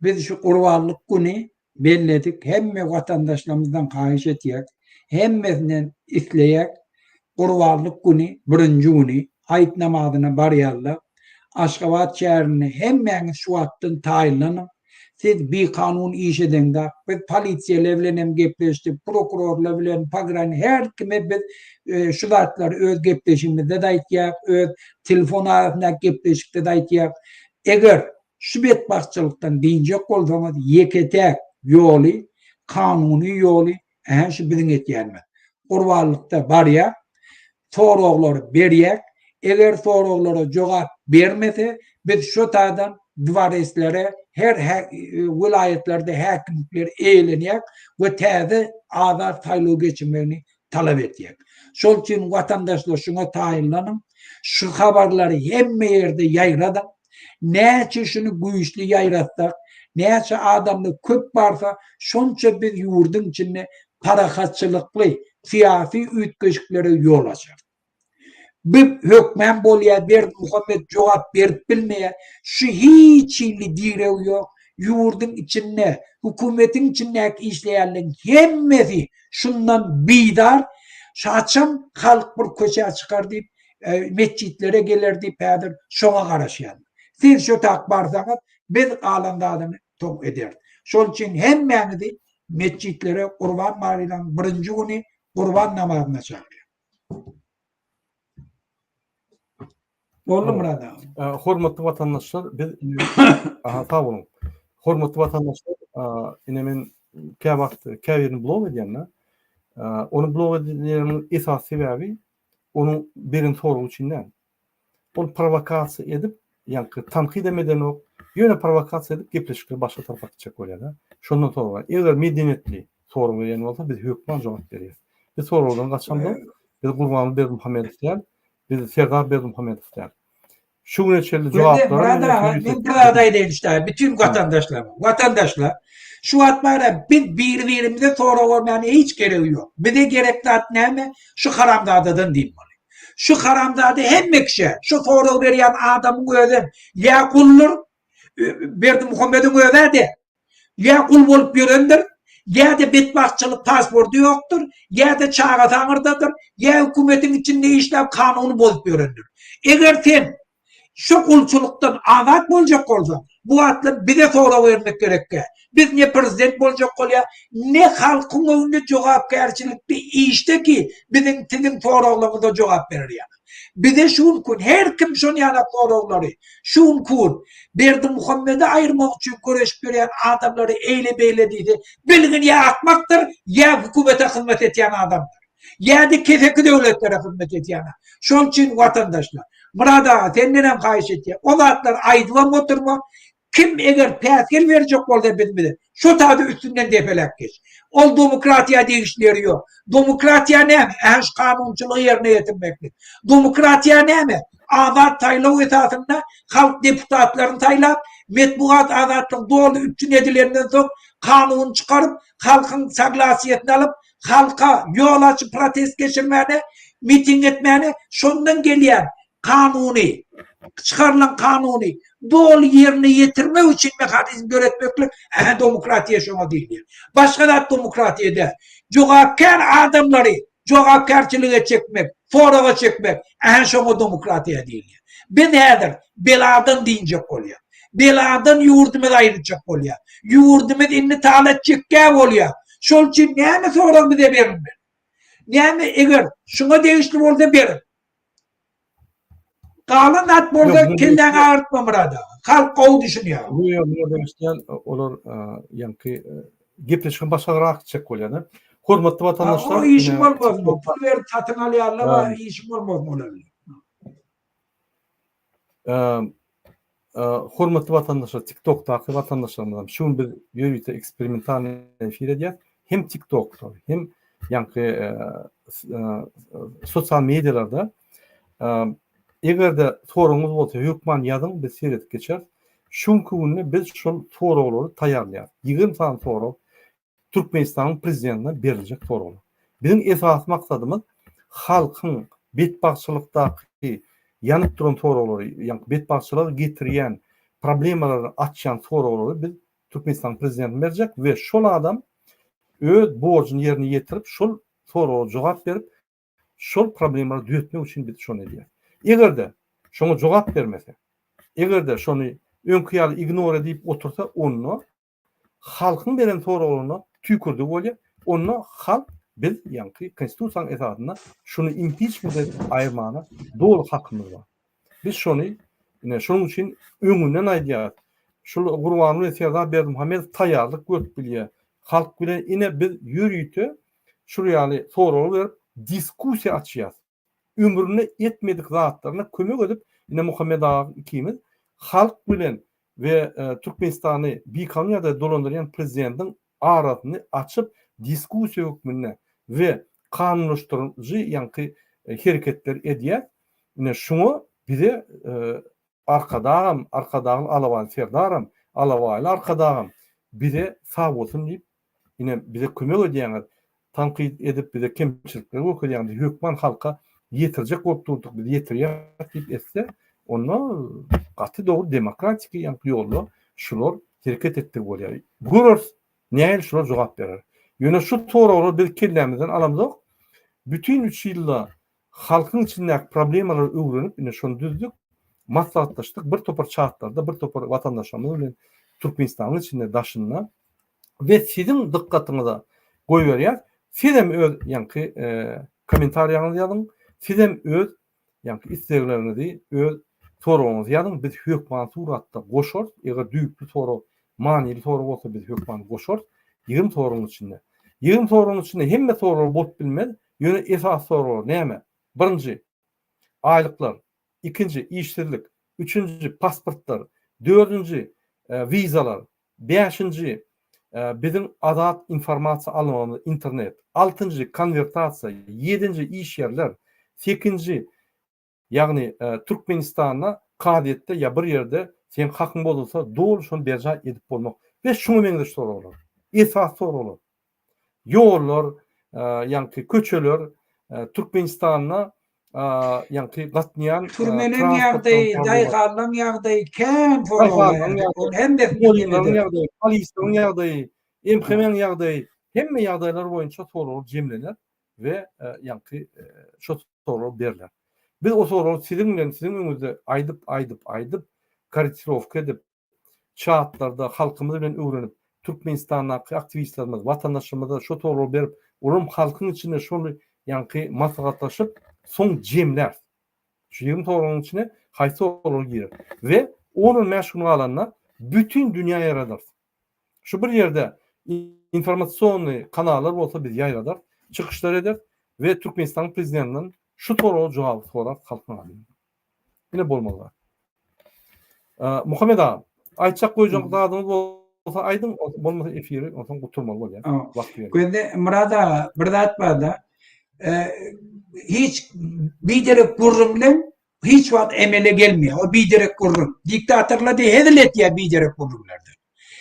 Biz şu gurbanlyk güni belledik. Hemme watandaşlarymyzdan haýyş etýäk. Hemmesinden isleýäk. Gurbanlyk güni, birinji güni aýt namazyna barýarlar. Aşgabat şäherinde hemmäňiz şu wagtdan taýynlanyň. Siz bikanun iş edeňzak. Biz polisiýalar bilen hem gepleşdik, prokurorlar bilen, pogran her kime biz şu zatlary öz gepleşigimizde-de aýtýak, öz telefon arasyndaky gepleşikde-de aýtýak. Eger şu betbagtçylykdan dynjak bolsaňyz ýeke-täk ýoly, kanuny ýoly Ähä şu biziň etýänimiz. Gurbanlykda barýak, soraglary berýäk, eger soraglara jogap bermese, biz şo taýdan dworeslere, her welaýatlarda häkimlikleri eýelenýäk we täze azat saýlaw geçirmegini talap etýäk. Şol üçin watandaşlar şuňa taýynlanyň, şu habarlary hemme ýerde ýaýradyň, Näçe şuny güýçli ýaýratsak, näçe adamly köp barsa, şonça biz ýurduň içinde parahatçylykly syýasy üýtgeşiklere ýol açarys. Bu hökmän bolýar, Berdimuhamet jogap berip bilmeýär. Şu hiç hili diregi ýok. Ýurduň içinde, hökümetiň içindäki işleýänleriň hemmesi şundan bizar. Haçan halk bir köçä çykar diýip, metjitlere geler diýip häzir şoňa garaşýan. Siz şo tak barsaňyz biz galan zadyny soň ederis. Şol üçin hemmäňizi metjitlere Gurban baýramyň birinji güni Gurban namazyna çagyrýan. Boldy Myrat aga. Hormatly watandaşlar biz aha sag boluň. Hormatly watandaşlar ine men käwagt käbirini blok edýän-de. Ony blok edýänimiň esasy sebäbi onuň beren soragy üçin däl. Ol prowokasiýa edip, ýaňky tankyt hem edenok, ýöne prowokasiýa edip gepleşikleri başga tarapa gitjek bolýar-da. Şondan sorag. Eger medeniýetli sorag berýän bolsa biz hökman jogap berýäris. Biz soragdan gaçamzok. Biz Gurbanguly Berdimuhamedow däl, biz Serdar Berdimuhamedow däl. Şu güne çenli jogaplary Myrat aga, men bir zat aýdaýyn işte, bütün watandaşlar, watandaşlar, şu wagt bara biz bir-birimize sorag bermäne hiç geregi ýok. Bize gerek zat näme? Şu haramzadadan dynmaly. Şu haramzada hemme kişä, şu sorag berýän adamyň özem ýa guldur, Berdimuhamediň öz-ä-de, Ýa gul bolup ýörendir, ýa-da betbagtçylyk pasporty ýokdur, ýa-da çagasy aňyrdadyr, ýa hökümetiň içinde işläp kanuny bozup ýörendir. Eger sen şu gulçulykdan azat boljak bolsaň, bu wagtlar bize sorag bermek gerekkä. Biz ne prezident boljak bolýar, ne halkyň öňünde jogapkärçilikli işde ki biziň siziň soraglaryňyza jogap berer ýaly. Bize şu gün her kim şon ýalak soraglary, şu gün Berdimuhamedi aýyrmak üçin göreşip ýörýän adamlary eýle-beýle diýse, bilgin ýa akmakdyr, ýa hökümete hyzmat etýän adamdyr. Ýa-da keseki döwletlere hyzmat edýän. Şol üçin watandaşlar, Myrat aga sendenem haýyş etýän, o zatlary aýdybam oturma, Kim eger päsgel berjek bolsa biz bize, şo taýda üstünden depeläp geç. Ol domokratiýa degişli ýeri ýok. Domokratiýa näme? Äş kanunçylygy ýerine ýetirmeklik. Domokratiýa näme? Azat saýlaw esasynda halk deputatlaryny saýlap, metbugat azatlygy doly üpjün edilenden soň kanun çykaryp, halkyň soglasiýasyny alyp, halka ýol açyp protest geçirmäne, miting etmäne, şondan gelýän kanuny, çykarylan kanuny doly ýerine ýetirmek üçin mehanizm döretmeklik, ähä demokratiýa şoňa diýilýär. Başga zat demokratiýa däl. Jogapkär adamlary jogapkärçilige çekmek, soraga çekmek, ähä şoňa demokratiýa diýilýär. Biz häzir beladan dynjak bolýar. Beladan ýurdumyzy aýyrjak bolýar. Ýurdumyz indi talat çekgä bolýar. Şol üçin näme sorag bize berilmeli? Näme eger şuňa degişli bolsa beriň. Galan zat bolsa kelläňi agyrtma Myrat aga. Halk gowy düşünýär. Ýok, ýok, degişli olar ýaňky gepleşigiň başagarak gitjek bolýar. Hormatly watandaşlar. O işiň bolmaz. Pul berip satyn alýarlar, işiň bolmaz olar bilen. Hormatly watandaşlar, TikTokdaky watandaşlarymyzam şu gün biz ýörite eksperimentalnyý efir edýäs. Hem TikTokda, hem ýaňky sosial medialarda eger-de soragyňyz bolsa hökman ýazyň, biz seredip geçeris. Şu günki günde biz şol soraglary taýýarlaýarys. 20 sany sorag Türkmenistanyň prezidentine beriljek soraglar. Biziň esasy maksadymyz halkyň betbagtçylykdaky ýanyp duran soraglary, ýagny betbagtçylyga getirýän problemalary açýan soraglary biz Türkmenistanyň prezidentine berjek we şol adam öz borjuny ýerine ýetirip, şol soraga jogap berip, şol problemalary düzetmek üçin biz şony edýäris. Eger-de şoňa jogap bermese, eger-de şony öňki ýaly ignore edip otursa, onda halkyň beren soraglaryna tüýkürdigi bolýar. Onda halk biz ýaňky konstitusiýanyň esasynda şuny impiçment edip aýyrmana doly hakymyz bar. Biz şony ine şonuň üçin öňünden aýdýarys. Şul Gurbanguly Serdar Berdimuhamedow taýýarlyk görüp bilýär. Halk bilen ine biz ýörite şul ýaly sorag berip diskussiýa açýarys. Ömründe etmedik zatlaryna kömek edip ine Muhammet aga ikimiz halk bilen we Türkmenistany bikanun ýagdaýda dolandyrýan prezidentiň arasyny açyp diskussiýa hökmünde we kanunlaşdyryjy ýaňky hereketler edýär. Ine şuňa bize Arkadagam, Arkadagly Alabaý Serdaram, Alabaýly Arkadagam bize sag bolsun diýip ine bize kömek edýäňiz, tankyt edip bize kemçilikleri görkezýäňiz, hökman halka ýetirjek bolup durduk, biz ýetirýäs diýip etse, onda gaty dogry demokratiki ýaňky ýolda şular hereket etdigi bolýar. Göreris, nähili şular jogap berer. Ýöne şu soraglary biz kellämizden alamzok. Bütin üç ýylda Halkyň içindäki problemalary öwrenip ine şony düzdük, maslahatlaşdyk bir topar çatlarda bir topar watandaşlarymyz bilen Türkmenistanyň içinde daşynda we siziň dykgatyňyza goýberýäs. Sizem öz ýaňky kommentariýaňyzy ýazyň, sizem öz ýaňky islegleriňizi, öz soragyňyzy ýazyň, biz hökman suratda goşarys, eger düýpli sorag, manyly sorag bolsa biz hökman goşarys 20 soragyň içinde. 20 soragyň içinde hemme sorag bolup bilmez, Ýöne esasy soraglar näme? Birinji, aýlyklar, ikinji, işsizlik, üçünji, pasportlar, dördünji, wizalar, bäşinji, biziň azat informasiýa almagymyz, internet, altynjy, konwertasiýa, ýedinji, iş ýerler, sekinji, Ýagny Türkmenistanda kazyýetde ýa bir ýerde seň hakyň bozulsa doly şony berjaý edip bolmak we şuňa meňzeş soraglar. Esasy soraglar. Ýollar, ýaňky köçeler, Türkmenistanda ýaňky gatnaýan Türmeniň ýagdaýy, daýhanlaň ýagdaýy kän soraglar. Ol hemmesini ýagdaýy, polisleriň ýagdaýy, MHM-iň ýagdaýy, hemme ýagdaýlar boýunça soraglar jemlener we ýaňky şo sorag berler. Biz o soragy siziň bilen siziň öňüňizde aýdyp aýdyp aýdyp korrektirowka edip çatlarda halkymyz bilen öwrenip Türkmenistandaky aktiwistlerimiz watandaşlarymyza şo soragy berip olaram halkyň içinde şony ýaňky maslahatlaşyp soň jemläris. Şu 20 soragyň içine haýsy soraglar girer we on-on bäş gün galanda bütin dünýä ýaýradarys. Şu bir ýerde informasionnyý kanallar bolsa biz ýaýradarys, çykyşlar ederis we Türkmenistanyň prezidentinden şu soraga jogaby sorarys halkyň adyndan. Ine bolmaly zat. Muhammet aga, aýtjak goýjak zadyňyz bolsa aýdyň, bolmasa efiri onsoň gutarmaly bolýar. Wagt berýär. Gözde Myrat aga, bir zat barda. Hiç biderek gürrüň bilen hiç wagt emele gelmeýär. O biderek gürrüň. Diktatorlar diýe hezil etýär biderek gürrüňlerden.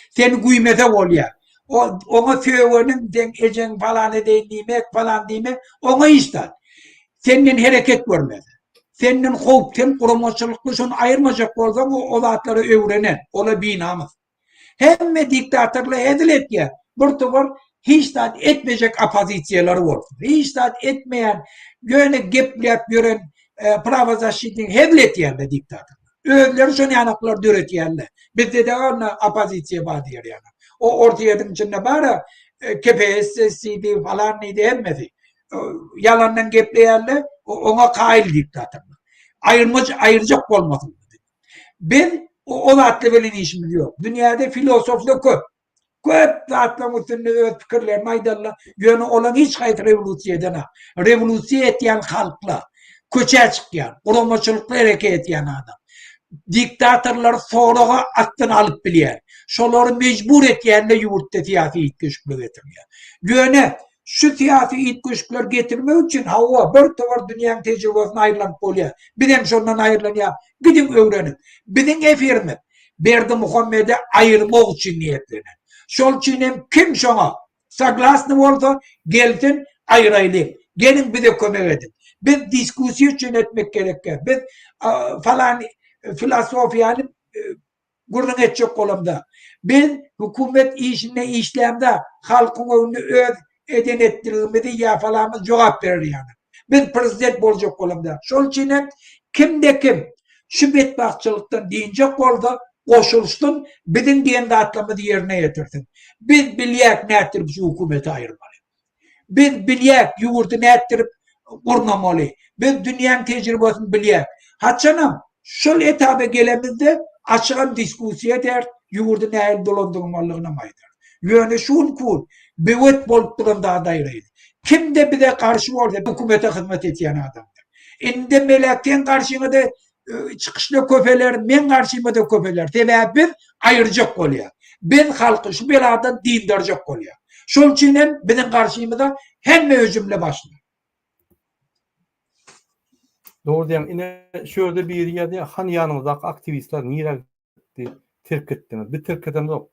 Seni güýmese bolýar. O oňa sögeniň, seň ejeň falan edeýin diýmek, falan diýmek, oňa hiç zat. Senden hereket görmez. Senden howp, sen guramaçylykly şony aýyrmajak bolsaň, o, o zatlara öwrenen, ola binamys. Hemme diktatorlar hezil etýär. Bir topar hiç zat etmejek oppozisiýalary bolsun. Hiç zat etmeýän, ýöne gepläp ýören e, prawozaşitnik hezil etýärler diktatorlar. Özleri şony ýanaklar döretýärler. Bizde-de onda oppozisiýa bar diýer ýaly. O Orsýetiň içinde bar e, KPSS diýdi, falan diýdi hemmesi. E, ýalandan gepleýärler, oňa kaýyl diktatorlar. Aýyrmaç aýyrjak bolmasyn. Biz o zatlar bilen işimiz ýok. Dünýäde filosoflar köp. Köp zatlaryň üstünde öz pikirlerini aýdarlar. Ýöne olaryň hiç haýsy rewolýusiýa edenok. Rewolýusiýa etýän halklar, köçä çykýan, guramaçylykly hereket etýän adam. Diktatorlary soraga astyna alyp bilýär. Şolary mejbur etýänler ýurtda syýasy üýtgeşiklik getirýär. Ýöne Şu syýasy üýtgeşikleri getirmek üçin, hawa, bir towar dünýäň tejribesine aýrylanyp bolýar. Bizem şondan aýrylanýar. Gidiň öwreniň. Biziň efirimiz. Berdimuhamedi aýyrmak üçin niýetlenen. Şol üçin hem kim şoňa soglasny bolsa gelsin aýyraýlyň. Geliň bize kömek ediň. Biz diskussiýa üçin etmek gerekkä. Biz falan filosofiýany gürrüň etjek bolamda. Biz hökümet işinde işlämde halkyň öňünde öz eden etdiligimizi ýa falamyz jogap berer ýaly. Biz prezident boljak bolamda. Şol üçin hem kimde kim şu betbagtçylykdan dynjak bolsa goşulsyn biziň diýen zatlarymyzy ýerine ýetirsin. Biz bilýäk nätdirip şu hökümeti aýyrmaly. Biz bilýäk ýurdy nätdirip gurnamaly. Biz dünýäň tejribesini bilýäk. Haçanam şol etaba gelemizde açygam diskussiýa ederis, ýurdy nähili dolandyrmalydygynam aýdarys. Ýöne şu günki gün böwet bolup duran zady aýraýyn. Kimde bize garşy bolsa hökümete hyzmat edýän adamdyr. Indi Melek seň garşyňa-da çykyşlar köpeler, meň garşyma-da köpeler. Sebäbi biz aýyrjak bolýar. Biz halky şu beladan dyndarjak bolýar. Şol üçin hem biziň garşymyza hemme hüjümle başlar. Dogry diýýäň. Ine şu ýerde biri ýazýar, hany ýanyňyzdaky aktiwistler nirä gitdi, terk etdiňiz. Biz terk edemzok.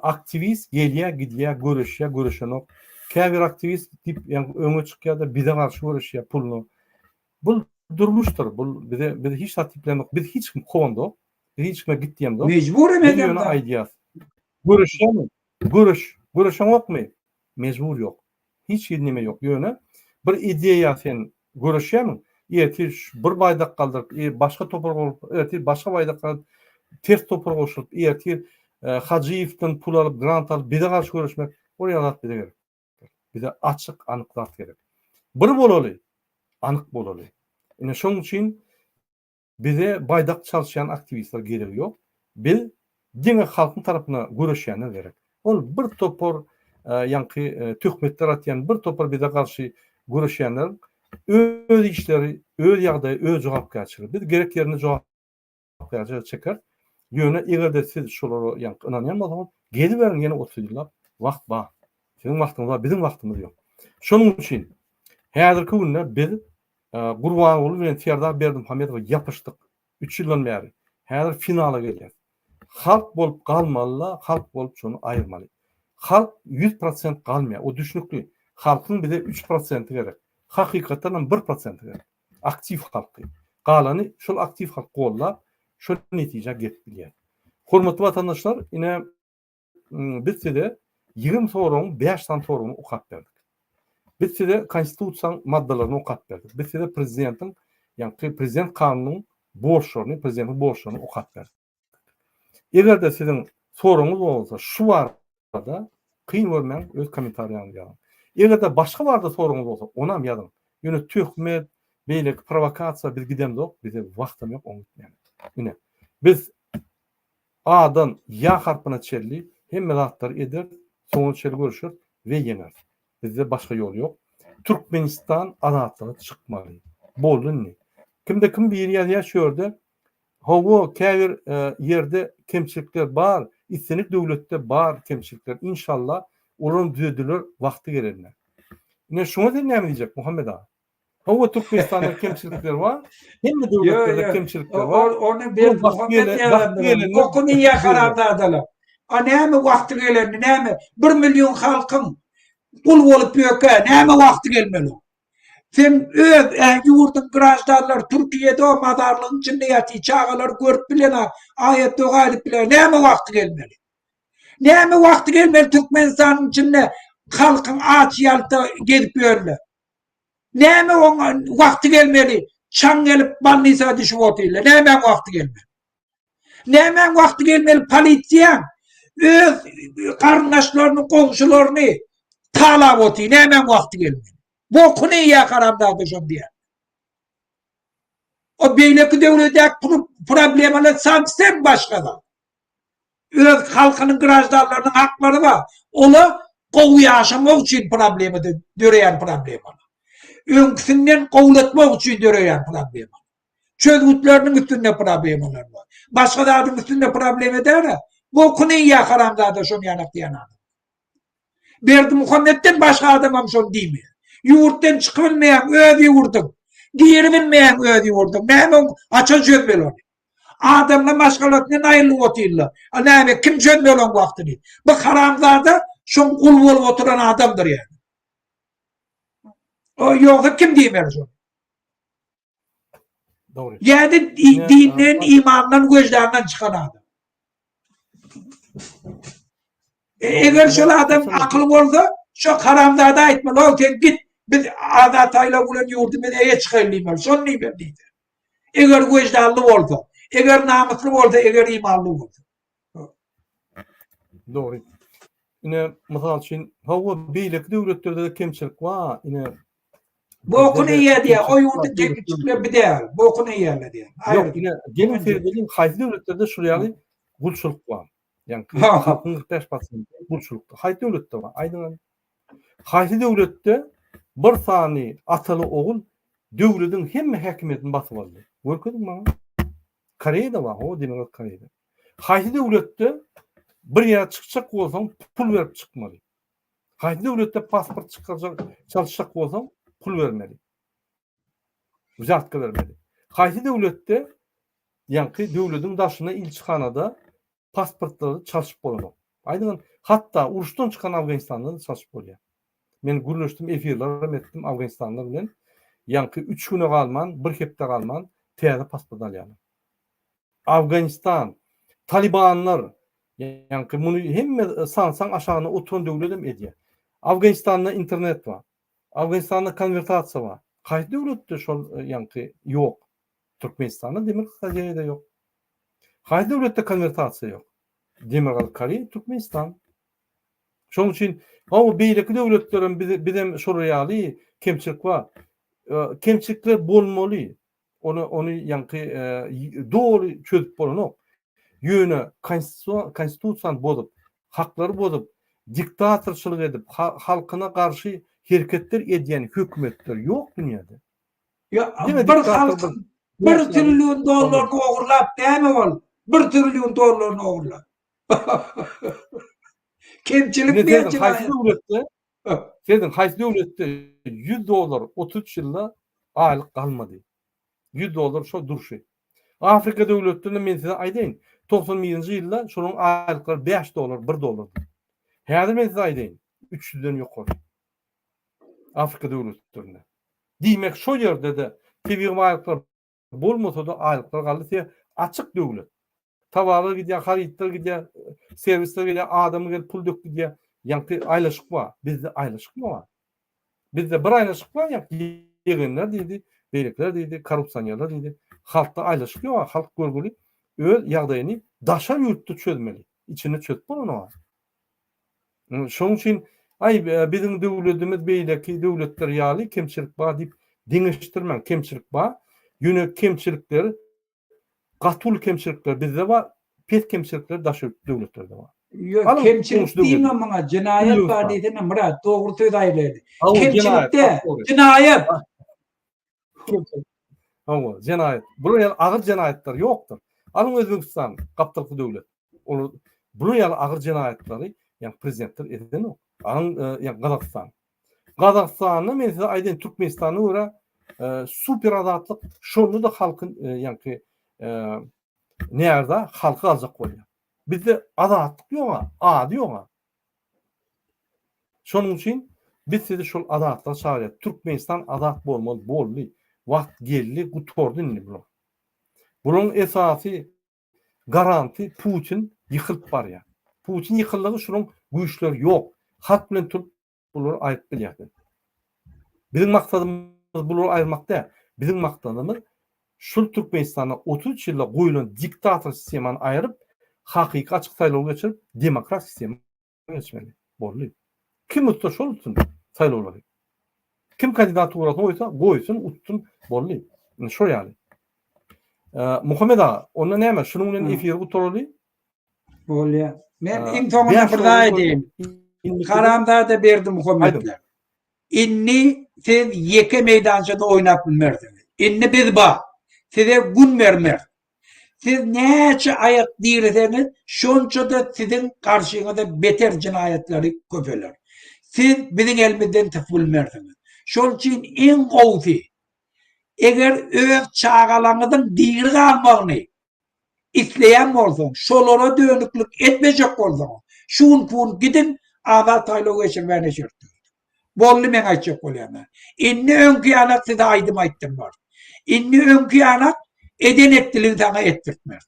Aktiwist gelýär, gidýär, göreşýär, göreşenok. Käbir aktiwist diýip, ýa öňe çykýar-da bize garşy göreşýär puluna. Bul durmuşdyr. Bul bize bize hiç zat diýip bilemok. Biz hiç kim kowamzok. Biz hiç kime git diýemzok. Mejbur hem Biz ýöne edemzok. aýdýas. Göreşýärmi? Göreş. Göreşeňokmy? Mejbur ýok. Hiç hili neme ýok. Ýöne bir ideýa sen göreşýärmiň? Ertir bir baýdak galdyryp, e, başga topar bolup, ertir başga baýdak galdyryp, ters topar goşulyp, ertir e, Hajyýewden pul alyp, grant alyp bize garşy göreşmek, ol ýaly zat bize gerek. Bize açyk, anyk zat gerek. Bir bolaly, anyk bolaly. Ine şoň üçin bize baýdak çalyşýan aktiwistler geregi ýok. Biz diňe halkyň tarapyna göreşýänler gerek. Ol bir topar ýaňky töhmetler atýan, bir topar bize garşy göreşýänler öz işleri, öz ýagdaýy, öz jogapkärçiligi. Biz gerek ýerinde jogap jogapkärçilige çeker. Ýöne eger-de siz şolara ýaňky ynanýan bolsaňyz, geziberiň ýene 30 ýyllap, wagt bar. Siziň wagtyňyz bar, biziň wagtymyz ýok. Şonuň üçin häzirki günde biz e, Gurbanguly bilen Serdar Berdimuhamedowa ýapyşdyk 3 ýyldan bäri. Häzir finala gelýär. Halk bolup galmaly-la, halk bolup şony aýyrmaly. Halk 100% galmaýar, o düşnükli. Halkyň bize 3%-i gerek. Hakykatdan hem 1%-i gerek. Aktiw halky. Galany şol aktiw halk gollap, şol netijä gelip bilýär. Hormatly watandaşlar, ine biz size 20 soragyň 5 sany soragyny okap berdik. Biz size konstitusiýanyň maddalaryny okap berdik. Biz size prezidentiň, ýagny prezident kanunynyň borçlaryny, prezidentiň borçlaryny okap berdik. Eger-de siziň soragyňyz bolsa şu barada kyn görmäň öz kommentariýaňyzy ýazyň. Eger-de başga barada soragyňyz bolsa onam ýazyň. Ýöne töhmet, beýleki prowokasiýa biz gidemzok, bize wagtam ýok oňa gitmäge. Ine, biz A-dan Ýa harpyna çenli hemme zatlary ederis, soňuna çenli göreşeris we ýeňeris. Bizde başga ýol ýok. Türkmenistan azatlyga çykmaly. Boldy indi. Kimde kim biri ýazýar şu ýerde, Hawa, käbir ýerde kemçilikler bar, islendik döwletde bar kemçilikler, inşallah olaram düzediler wagty gelende. Ine şuňa sen näme diýjek Muhammet aga? Hawa Türkmenistanda kemçilikler bar, hemme döwletlerde kemçilikler bar. Ony bir Muhammet ýalandyr. Okuny ýa haramzadalar. A näme wagty gelende näme? Bir million halkyň gul bolup ýöke näme wagty gelmeli? Sen öz ýurduň graždanlary Türkiýede o mazarlygyň içinde ýatyr, çagalary görüp bilenok, aýat doga edip bilenok. Näme wagty gelmeli? Näme wagty gelmeli Türkmenistanyň içinde halkyň aç ýalta gezip ýörler? Näme oňa wagty gelmeli? Çaň gelip bolnisa düşüp otyrlar. Nämäň wagty gelmeli? Nämäň wagty gelmeli polisiýaň öz garyndaşlaryny, goňşularyny talap otyr. Nämäň wagty gelmeli? Bokuny iýýär haramzada şon diýýär. O beýleki döwletdäki problemalar sowsem başga zat. Öz halkynyň graždanlarynyň haklary bar. Ola gowy ýaşamak üçin problema döreýän problemalar. Öňküsinden gowulatmak üçin döreýän problema. Çözgütleriniň üstünde problemalar bar. Başga zadyň üstünde problema däl-ä. Bokuny iýýär haramzada şony ýanak diýen adam. Berdimuhametden başga adamam şony diýmeýär. Ýurtdan çykybilmeýäň öz ýurduň. Giribilmeýäň öz ýurduň. Näme haçan çözmeli ony? Adamlar maşgalasyndan aýrylyp otyrlar. A näme kim çözmeli oň wagtyny? Bu haramzada şoň gul bolup oturan adamdyr ýa. O ýogsa kim diýmeli şony? Dogry. Ýa-da dinden, imandan, wejdandan çykan adam. E, eger şol adam akyl bolsa, şo haramzada aýtmaly, "Ow sen git, biz azat saýlaw bilen ýurdumyza eýe çykaýly" diýmeli. Şony diýmeli diýdi. Eger wejdanly bolsa, eger namysly bolsa, eger imanly bolsa. Dogry. Ine, mysal üçin, hawa, beýleki döwletlerde-de kemçilik bar. Ine, Bokuny iýýär diýýär. O ýurduň kemçilikleri bir däl. Bokuny iýýärler diýýär. Ýok, ine, geliň seredeliň, haýsy döwletlerde şul ýaly gulçulyk bar? Ýagny halkyň 45 prosenti gulçulykda. Haýsy döwletde bar? Aýdyň hany. Haýsy döwletde bir sany ataly ogul döwlediň hemme häkimiýetini basyp aldy? Görkeziň maňa. Koreýada bar, ho, Demirgazyk Koreýada. Haýsy döwletde bir ýere çykjak bolsaň pul berip çykmaly? Haýsy döwletde pasport çykarjak çalyşjak bolsaň pul bermeli? Wzýatka bermeli. Haýsy döwletde ýaňky döwlediň daşynda ilçihanada pasportlary çalşyp bolanok. Aýdyň, hatda uruşdan çykan Afganistanda-da çalşyp bolýar. Men gürleşdim, efirler hem etdim afganistanlylar bilen. Ýaňky üç güne galman, bir hepde galman täze pasport alýarlar. Afganistan, Talibanlar, ýaňky muny hemme sanksiýaň aşagynda oturan döwlet hem edýär. Afganistanda internet bar. Afganistanda konwertasiýa bar. Haýsy döwletde şol ýaňky ýok? Türkmenistanda, Demirgazyk Koreýada ýok. Haýsy döwletde konwertasiýa ýok? Demirgazyk Koreýa, Türkmenistan. Şonuň üçin, hawa, beýleki döwletlerem bizem şolar ýaly kemçilik bar. Kemçilikler bolmaly. Ony ony ýaňky doly çözüp bolanok. Ýöne konstitusiýany bozup, haklary bozup, diktatorçylyk edip, halkyna garşy hereketler edýän hökümetler ýok dünýäde. Ýa bir halkyň bir trillion dollaryny ogurlap näme boldy? Bir trillion dollaryny ogurlap. Kemçilik mi Haýsy döwletde? Serediň, haýsy döwletde 100 dollar 33 ýylda aýlyk galmady? 100 dollar şo durşy. Afrika döwletlerinde men size aýdaýyn, 91-nji ýylda şolaryň aýlyklary 5 dollar, 1 dollardy. Häzir men size aýdaýyn, 300-den ýokary. Afrika döwletlerinde. Diýmek, şo ýerde-de tebigy baýlyklar bolmasa-da aýlyklar galdy. Sebäbi açyk döwlet. Towarlar gidýär, harytlar gidýär, serwisler gelýär, adam gelip pul döküp gidýär. Ýaňky aýlaşyk bar. Bizde aýlaşykmy bar? Bizde bir aýlaşyk bar, ýaňky ýegenler diýdi, beýlekiler diýdi, korrupsionerler diýdi. Halkda aýlaşyk ýok, halk görgüli öz ýagdaýyny daşary ýurtda çözmeli. Içinde çözüp bolanok. Şonuň üçin aý biziň döwletimiz beýleki döwletler ýaly kemçilik bar diýip deňeşdirmäň. Kemçilik bar. Ýöne kemçilikler gaty uly kemçilikler bizde bar, pes kemçilikler daşary döwletlerde bar. Ýok, kemçilik diýme muňa, jenaýat bar diýsene Myrat, dogry söz aýdaýly. Kemçilikde, jenaýat. Hawa, jenaýat. Bular ýaly agyr jenaýatlar ýokdur. Alyň Özbegistan, gapdalky döwlet. Olar bular ýaly agyr jenaýatlary ýa prezidentler edenok. Alyň ýa Gazagystan. Gazagystanda men size aýdaýyn Türkmenistana görä super azatlyk, şonda-da halky ýaňky närde halky aljak bolýar. Bizde azatlyk ýok-a, ady ýok-a. Şonuň üçin biz sizi şol azatlyga çagyrýarys. Türkmenistan azat bolmaly boldy. Wagt geldi, gutardy indi bular. Bularyň esasy garanty Putin ýykylyp barýar. Putin ýykyldygy şularyň güýçleri ýok. Halk bilen turup bulary aýryp bilýärler. Biziň maksadymyz bulary aýyrmak däl. Biziň maksadymyz şul Türkmenistanda 33 ýylda goýlan diktator sistemany aýryp, hakyky açyk saýlaw geçirip, demokrat sistema geçmeli. Boldy. Kim utsa şol utsun saýlawlary. Kim kandidaturasyny goýsa, goýsun, utsun, boldy. Indi şol ýaly. Muhammet aga, onda näme, şunuň bilen efiri gutaraly. Bolýar. Men iň soňunda bir zat aýdaýyn. Haramzada Berdimuhametler. Indi siz ýeke meýdançada oýnap bilmersiňiz. Indi biz bar. Size gün bermeris. Siz näçe aýak direseňiz, şonça-da siziň garşyňyza beter jenaýatlary köpeler. Siz biziň elimizden sypyp bilmersiňiz. Şol üçin iň gowusy, eger öz çagalaryňyzyň diri galmagyny. Isleýän bolsaň, şolara dönüklik etmejek bolsaňyz, şu günki gün gidiň, azat saýlaw geçirmäne şert dörediň. Boldy meň aýtjak bolýanym. Indi öňki ýanak size aýdym aýtdyrmarys. Indi öňki ýanak eden etdiligi saňa etdirtmeris.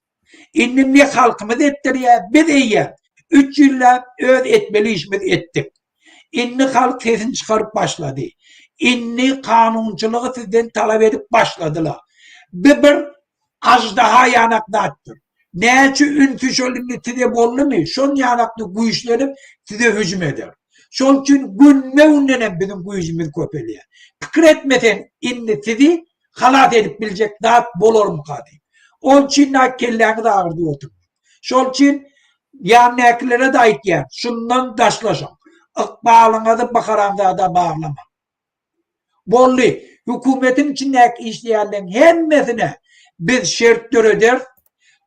Indi ne halkymyz etdirýär, biz eýýäm üç ýylläp öz etmeli işimizi etdik. Indi halk sesini çykaryp başlady. Indi kanunçylygy sizden talap edip başladylar. Bu bir aždaha ýanak zatdyr. Näçe ünsi şol indi size boldumy, şon ýanakda güýçlenip size hüjüm eder. Şol üçin günbe-günden hem biziň güýjümiz köpelýär. Pikir etme sen indi sizi halas edip biljek zat bolarmyka diýip. Ol üçin da kelläňiz agyrdyp oturmaň. Şol üçin ýanynäkilere-de aýtýan, şundan daşlaşyň. Ykbalyňyzy bu haramzada baglamaň. Boldy. Hökümetiň içindäki işleýänleň hemmesine biz şert dörederis.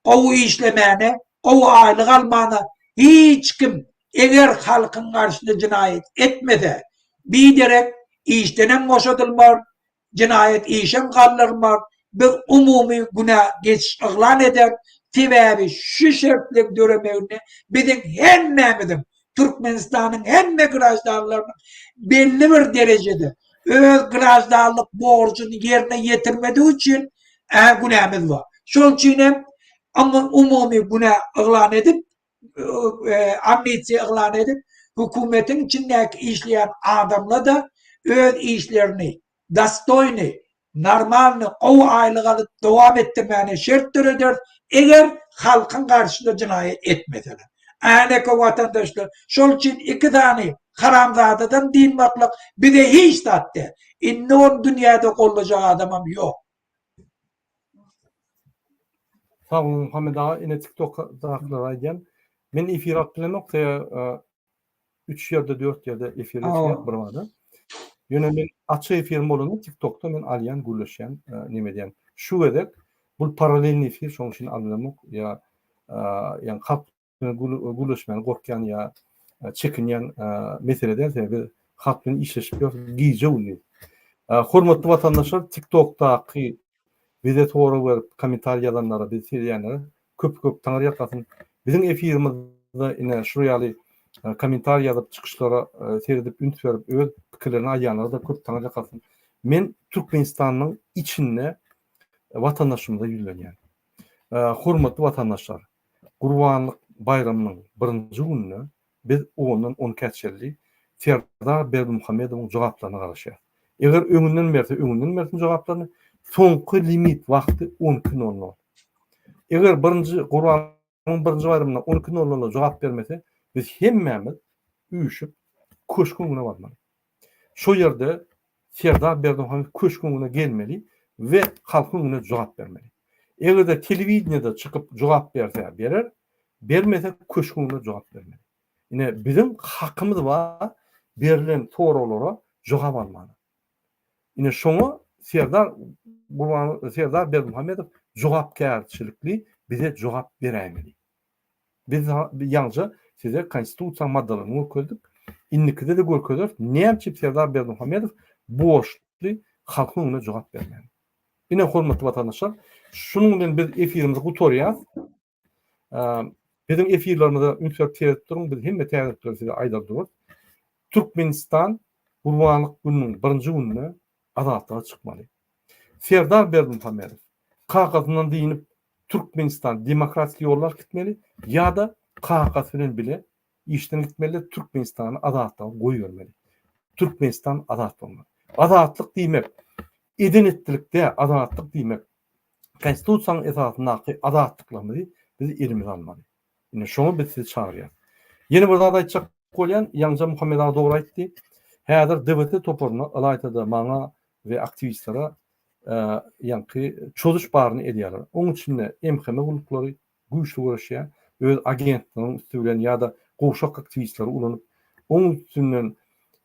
Gowy işlemäne, gowy aýlyk almana hiç kim eger halkyň garşysyna jenaýat etmese, biderek işdenem boşadylmar, Jenaýat işem galdyrmaz, biz umumy günä geçiş yglan ederis, sebäbi şu şertleň döremeginde biziň hemmämiziň, Türkmenistanyň hemme graždanlarynyň belli bir derejede öz graždanlyk borjuny ýerine ýetirmedigi üçin günämiz bar. Şonuň üçin hem umumy günä yglan edip, amnistiýa yglan edip, hökümetiň içindäki işleýän adamla-da öz işlerini dostoýny, normalny, gowy aýlyk alyp dowam etdirmäne şert dörederis, eger halkyň garşysyna jenaýat etmeseler. Äneke watandaşlar, şol üçin iki sany haramzadadan dynmaklyk bize hiç zat däl. Indi ony dünýäde gollajak adamam ýok. Sag boluň Muhammet aga ine tiktokdakylara aýdýan men efir alyp bilemok se 3 ýerde 4 ýerde efir geçirýän bir bada. Ýöne men açyk efirim bolanda tiktokda men alýan gürleşýän neme edýän. Şu gezek bul paralelny efir şonuň üçin alyp bilemok ýa ýa halk gürleşmäne gorkýan ýa çekinýän mesele däl, sebäbi biz halk bilen işleşip ýörüs gije-gündiz. Hormatly watandaşlar, TikTok-daky bize sorag berip, kommentariý ýazanlara, bizi seýredýänlere köp-köp taňryýalkasyn. Biziň efirimizde ine şular ýaly kommentariý ýazyp, çykyşlara seredip, üns berip, öz pikirlerini aýdýanlara-da köp taňryýalkasyn. Men Türkmenistanyň içinde watandaşymyza ýüzlenýän. Hormatly watandaşlar, Gurbanlyk baýramynyň birinji gününe biz ondan on ikä çenli Serdar Berdimuhamedowyň jogaplaryna garaşýarys. Eger öňünden berse öňünden bersin jogaplaryny, soňky limit wagty on iki nol nol. Eger birinji Gurbanlygyň birinji baýramynda on iki nol nolda jogap bermese, biz hemmämiz üýşüp köşgüň öňüne barmaly. Şo ýerde Serdar Berdimuhamedow köşgüň öňüne gelmeli we halkyň öňünde jogap bermeli. Eger-de telewideniýede çykyp jogap berse berer, bermese köşgüň öňünde jogap bermeli. Ine biziň hakymyz bar berlen soraglara jogap almana. Ine şoňa Serdar Gurban Serdar Berdimuhamedow jogapkärçilikli bize jogap beräýmeli. Biz ýaňja size Konstitusiýanyň maddalaryny görkezdik. Indikide-de görkezeris, näme üçin Serdar Berdimuhamedow borçly halkyň öňünde jogap bermäge. Ine, hormatly watandaşlar, şunuň bilen biz efirimizi gutarýas. Biziň efirlerimize üns berip seredip duruň, biz hemme täzelikleri size aýdar durarys. Türkmenistan Gurbanlyk gününiň birinji gününde azatlyga çykmaly. Serdar Berdimuhamedow kakasyndan dynyp Türkmenistan demokratik ýolla alyp gitmeli ýa-da kakasy bilen bile işden gitmeli Türkmenistany azatlyga goýbermeli. Türkmenistan azat bolmaly. Azatlyk diýmek eden etdilik däl, azatlyk diýmek konstitusiýanyň esasyndaky azatlyklarymyzy biz elimize almaly. Ine şoňa biz sizi çagyrýas. Ýene bir zat aýtjak bolýan, ýaňja Muhammet aga dogry aýtdy. Häzir DWT toparyna, ylaýta-da maňa we aktiwistlere ýaňky çozuş baryny edýärler. Oň içinde MHM gulluklary güýçli göreşýär. Öz agentleriniň üsti bilen ýa-da gowşak aktiwistleri ulanyp, oň üstünden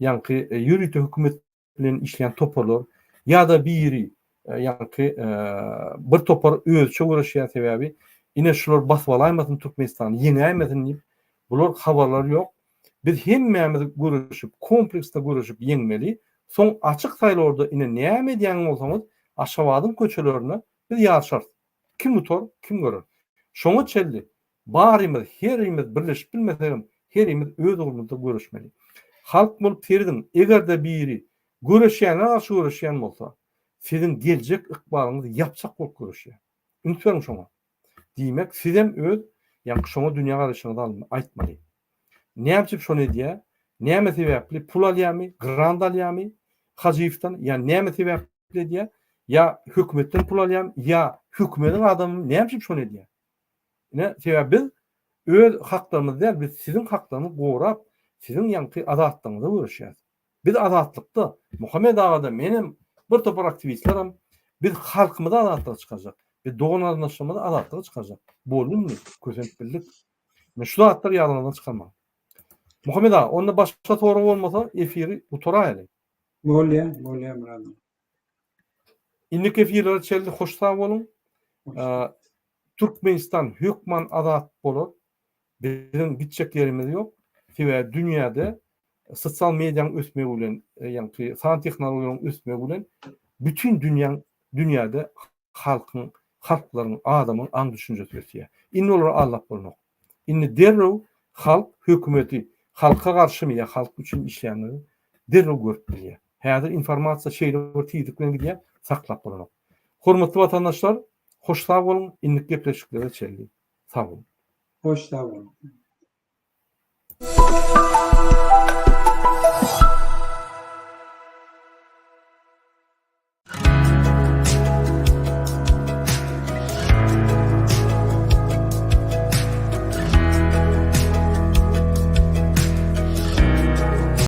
ýaňky ýörite hökümet bilen işleýän toparlar ýa-da biri ýaňky bir topar özüçe göreşýär sebäbi ine şular basyp alaýmasyn Türkmenistany ýeňäýmesin diýip bular habarlary ýok. Biz hemmämiz göreşip kompleksde göreşip ýeňmeli soň açyk saýlawda ine näme edýän bolsaňyz Aşgabadyň köçelerinde biz ýaryşarys. Kim utar kim görer. Şoňa çenli barymyz, herimiz birleşip bilmesegem, herimiz öz ugrumyzda göreşmeli. Halk bolup serediň, eger-de biri göreşýäne garşy göreşýän bolsa, siziň geljek ykbalyňyzy ýapjak bolup göreşýär. Üns beriň şoňa. Diýmek, sizem öz, ýaňky şoňa dünýä garaýşyňyzy aýtmaly. Näme üçin şony edýär? Näme sebäpli? Pul alýarmy? Grant alýarmy? Hajyýewden ýa näme sebäpli edýär? Ýa hökümetden pul alýarmy? Ýa hökümediň adamy näme üçin şony edýär? Ine, sebäbi biz öz haklarymyzy däl, biz siziň haklaryňyzy gorap, siziň ýaňky azatlygyňyza göreşýäris. Biz azatlykda, Muhammet aga-da, menem, bir topar aktiwistlerem biz halkymyzy azatlyga çykarjak. Biz dogan-garyndaşlarymyzy azatlyga çykarjak. Boldy indi, kösenip bildik. Ine şu zatlary ýadyňyzdan çykarmaň. Muhammet aga, onda başga sorag bolmasa efiri gutaraýaly. Bolýa, bolýa Myrat aga. Indiki efirlere çenli hoş sag boluň. Türkmenistan hökman azat bolar. Biziň gitjek ýerimiz ýok. Sebäbi dünýäde sosial medianyň ösmegi bilen, ýagny san tehnologiýalaryň ösmegi bilen bütin dünýäň dünýäde halkyň, halklaryň, adamyň aň-düşünjesi ösýär. Indi olary aldap bolmok. Indi derrew halk hökümeti halka garşymy ýa halk üçin işleýändigini derrew görüp bilýär. Häzir informasiýa şeýle bir tizlik bilen gidýär, saklap bolanok. Hormatly watandaşlar, hoş sag boluň, indiki gepleşiklere çenli sag boluň. Hoş sag boluň.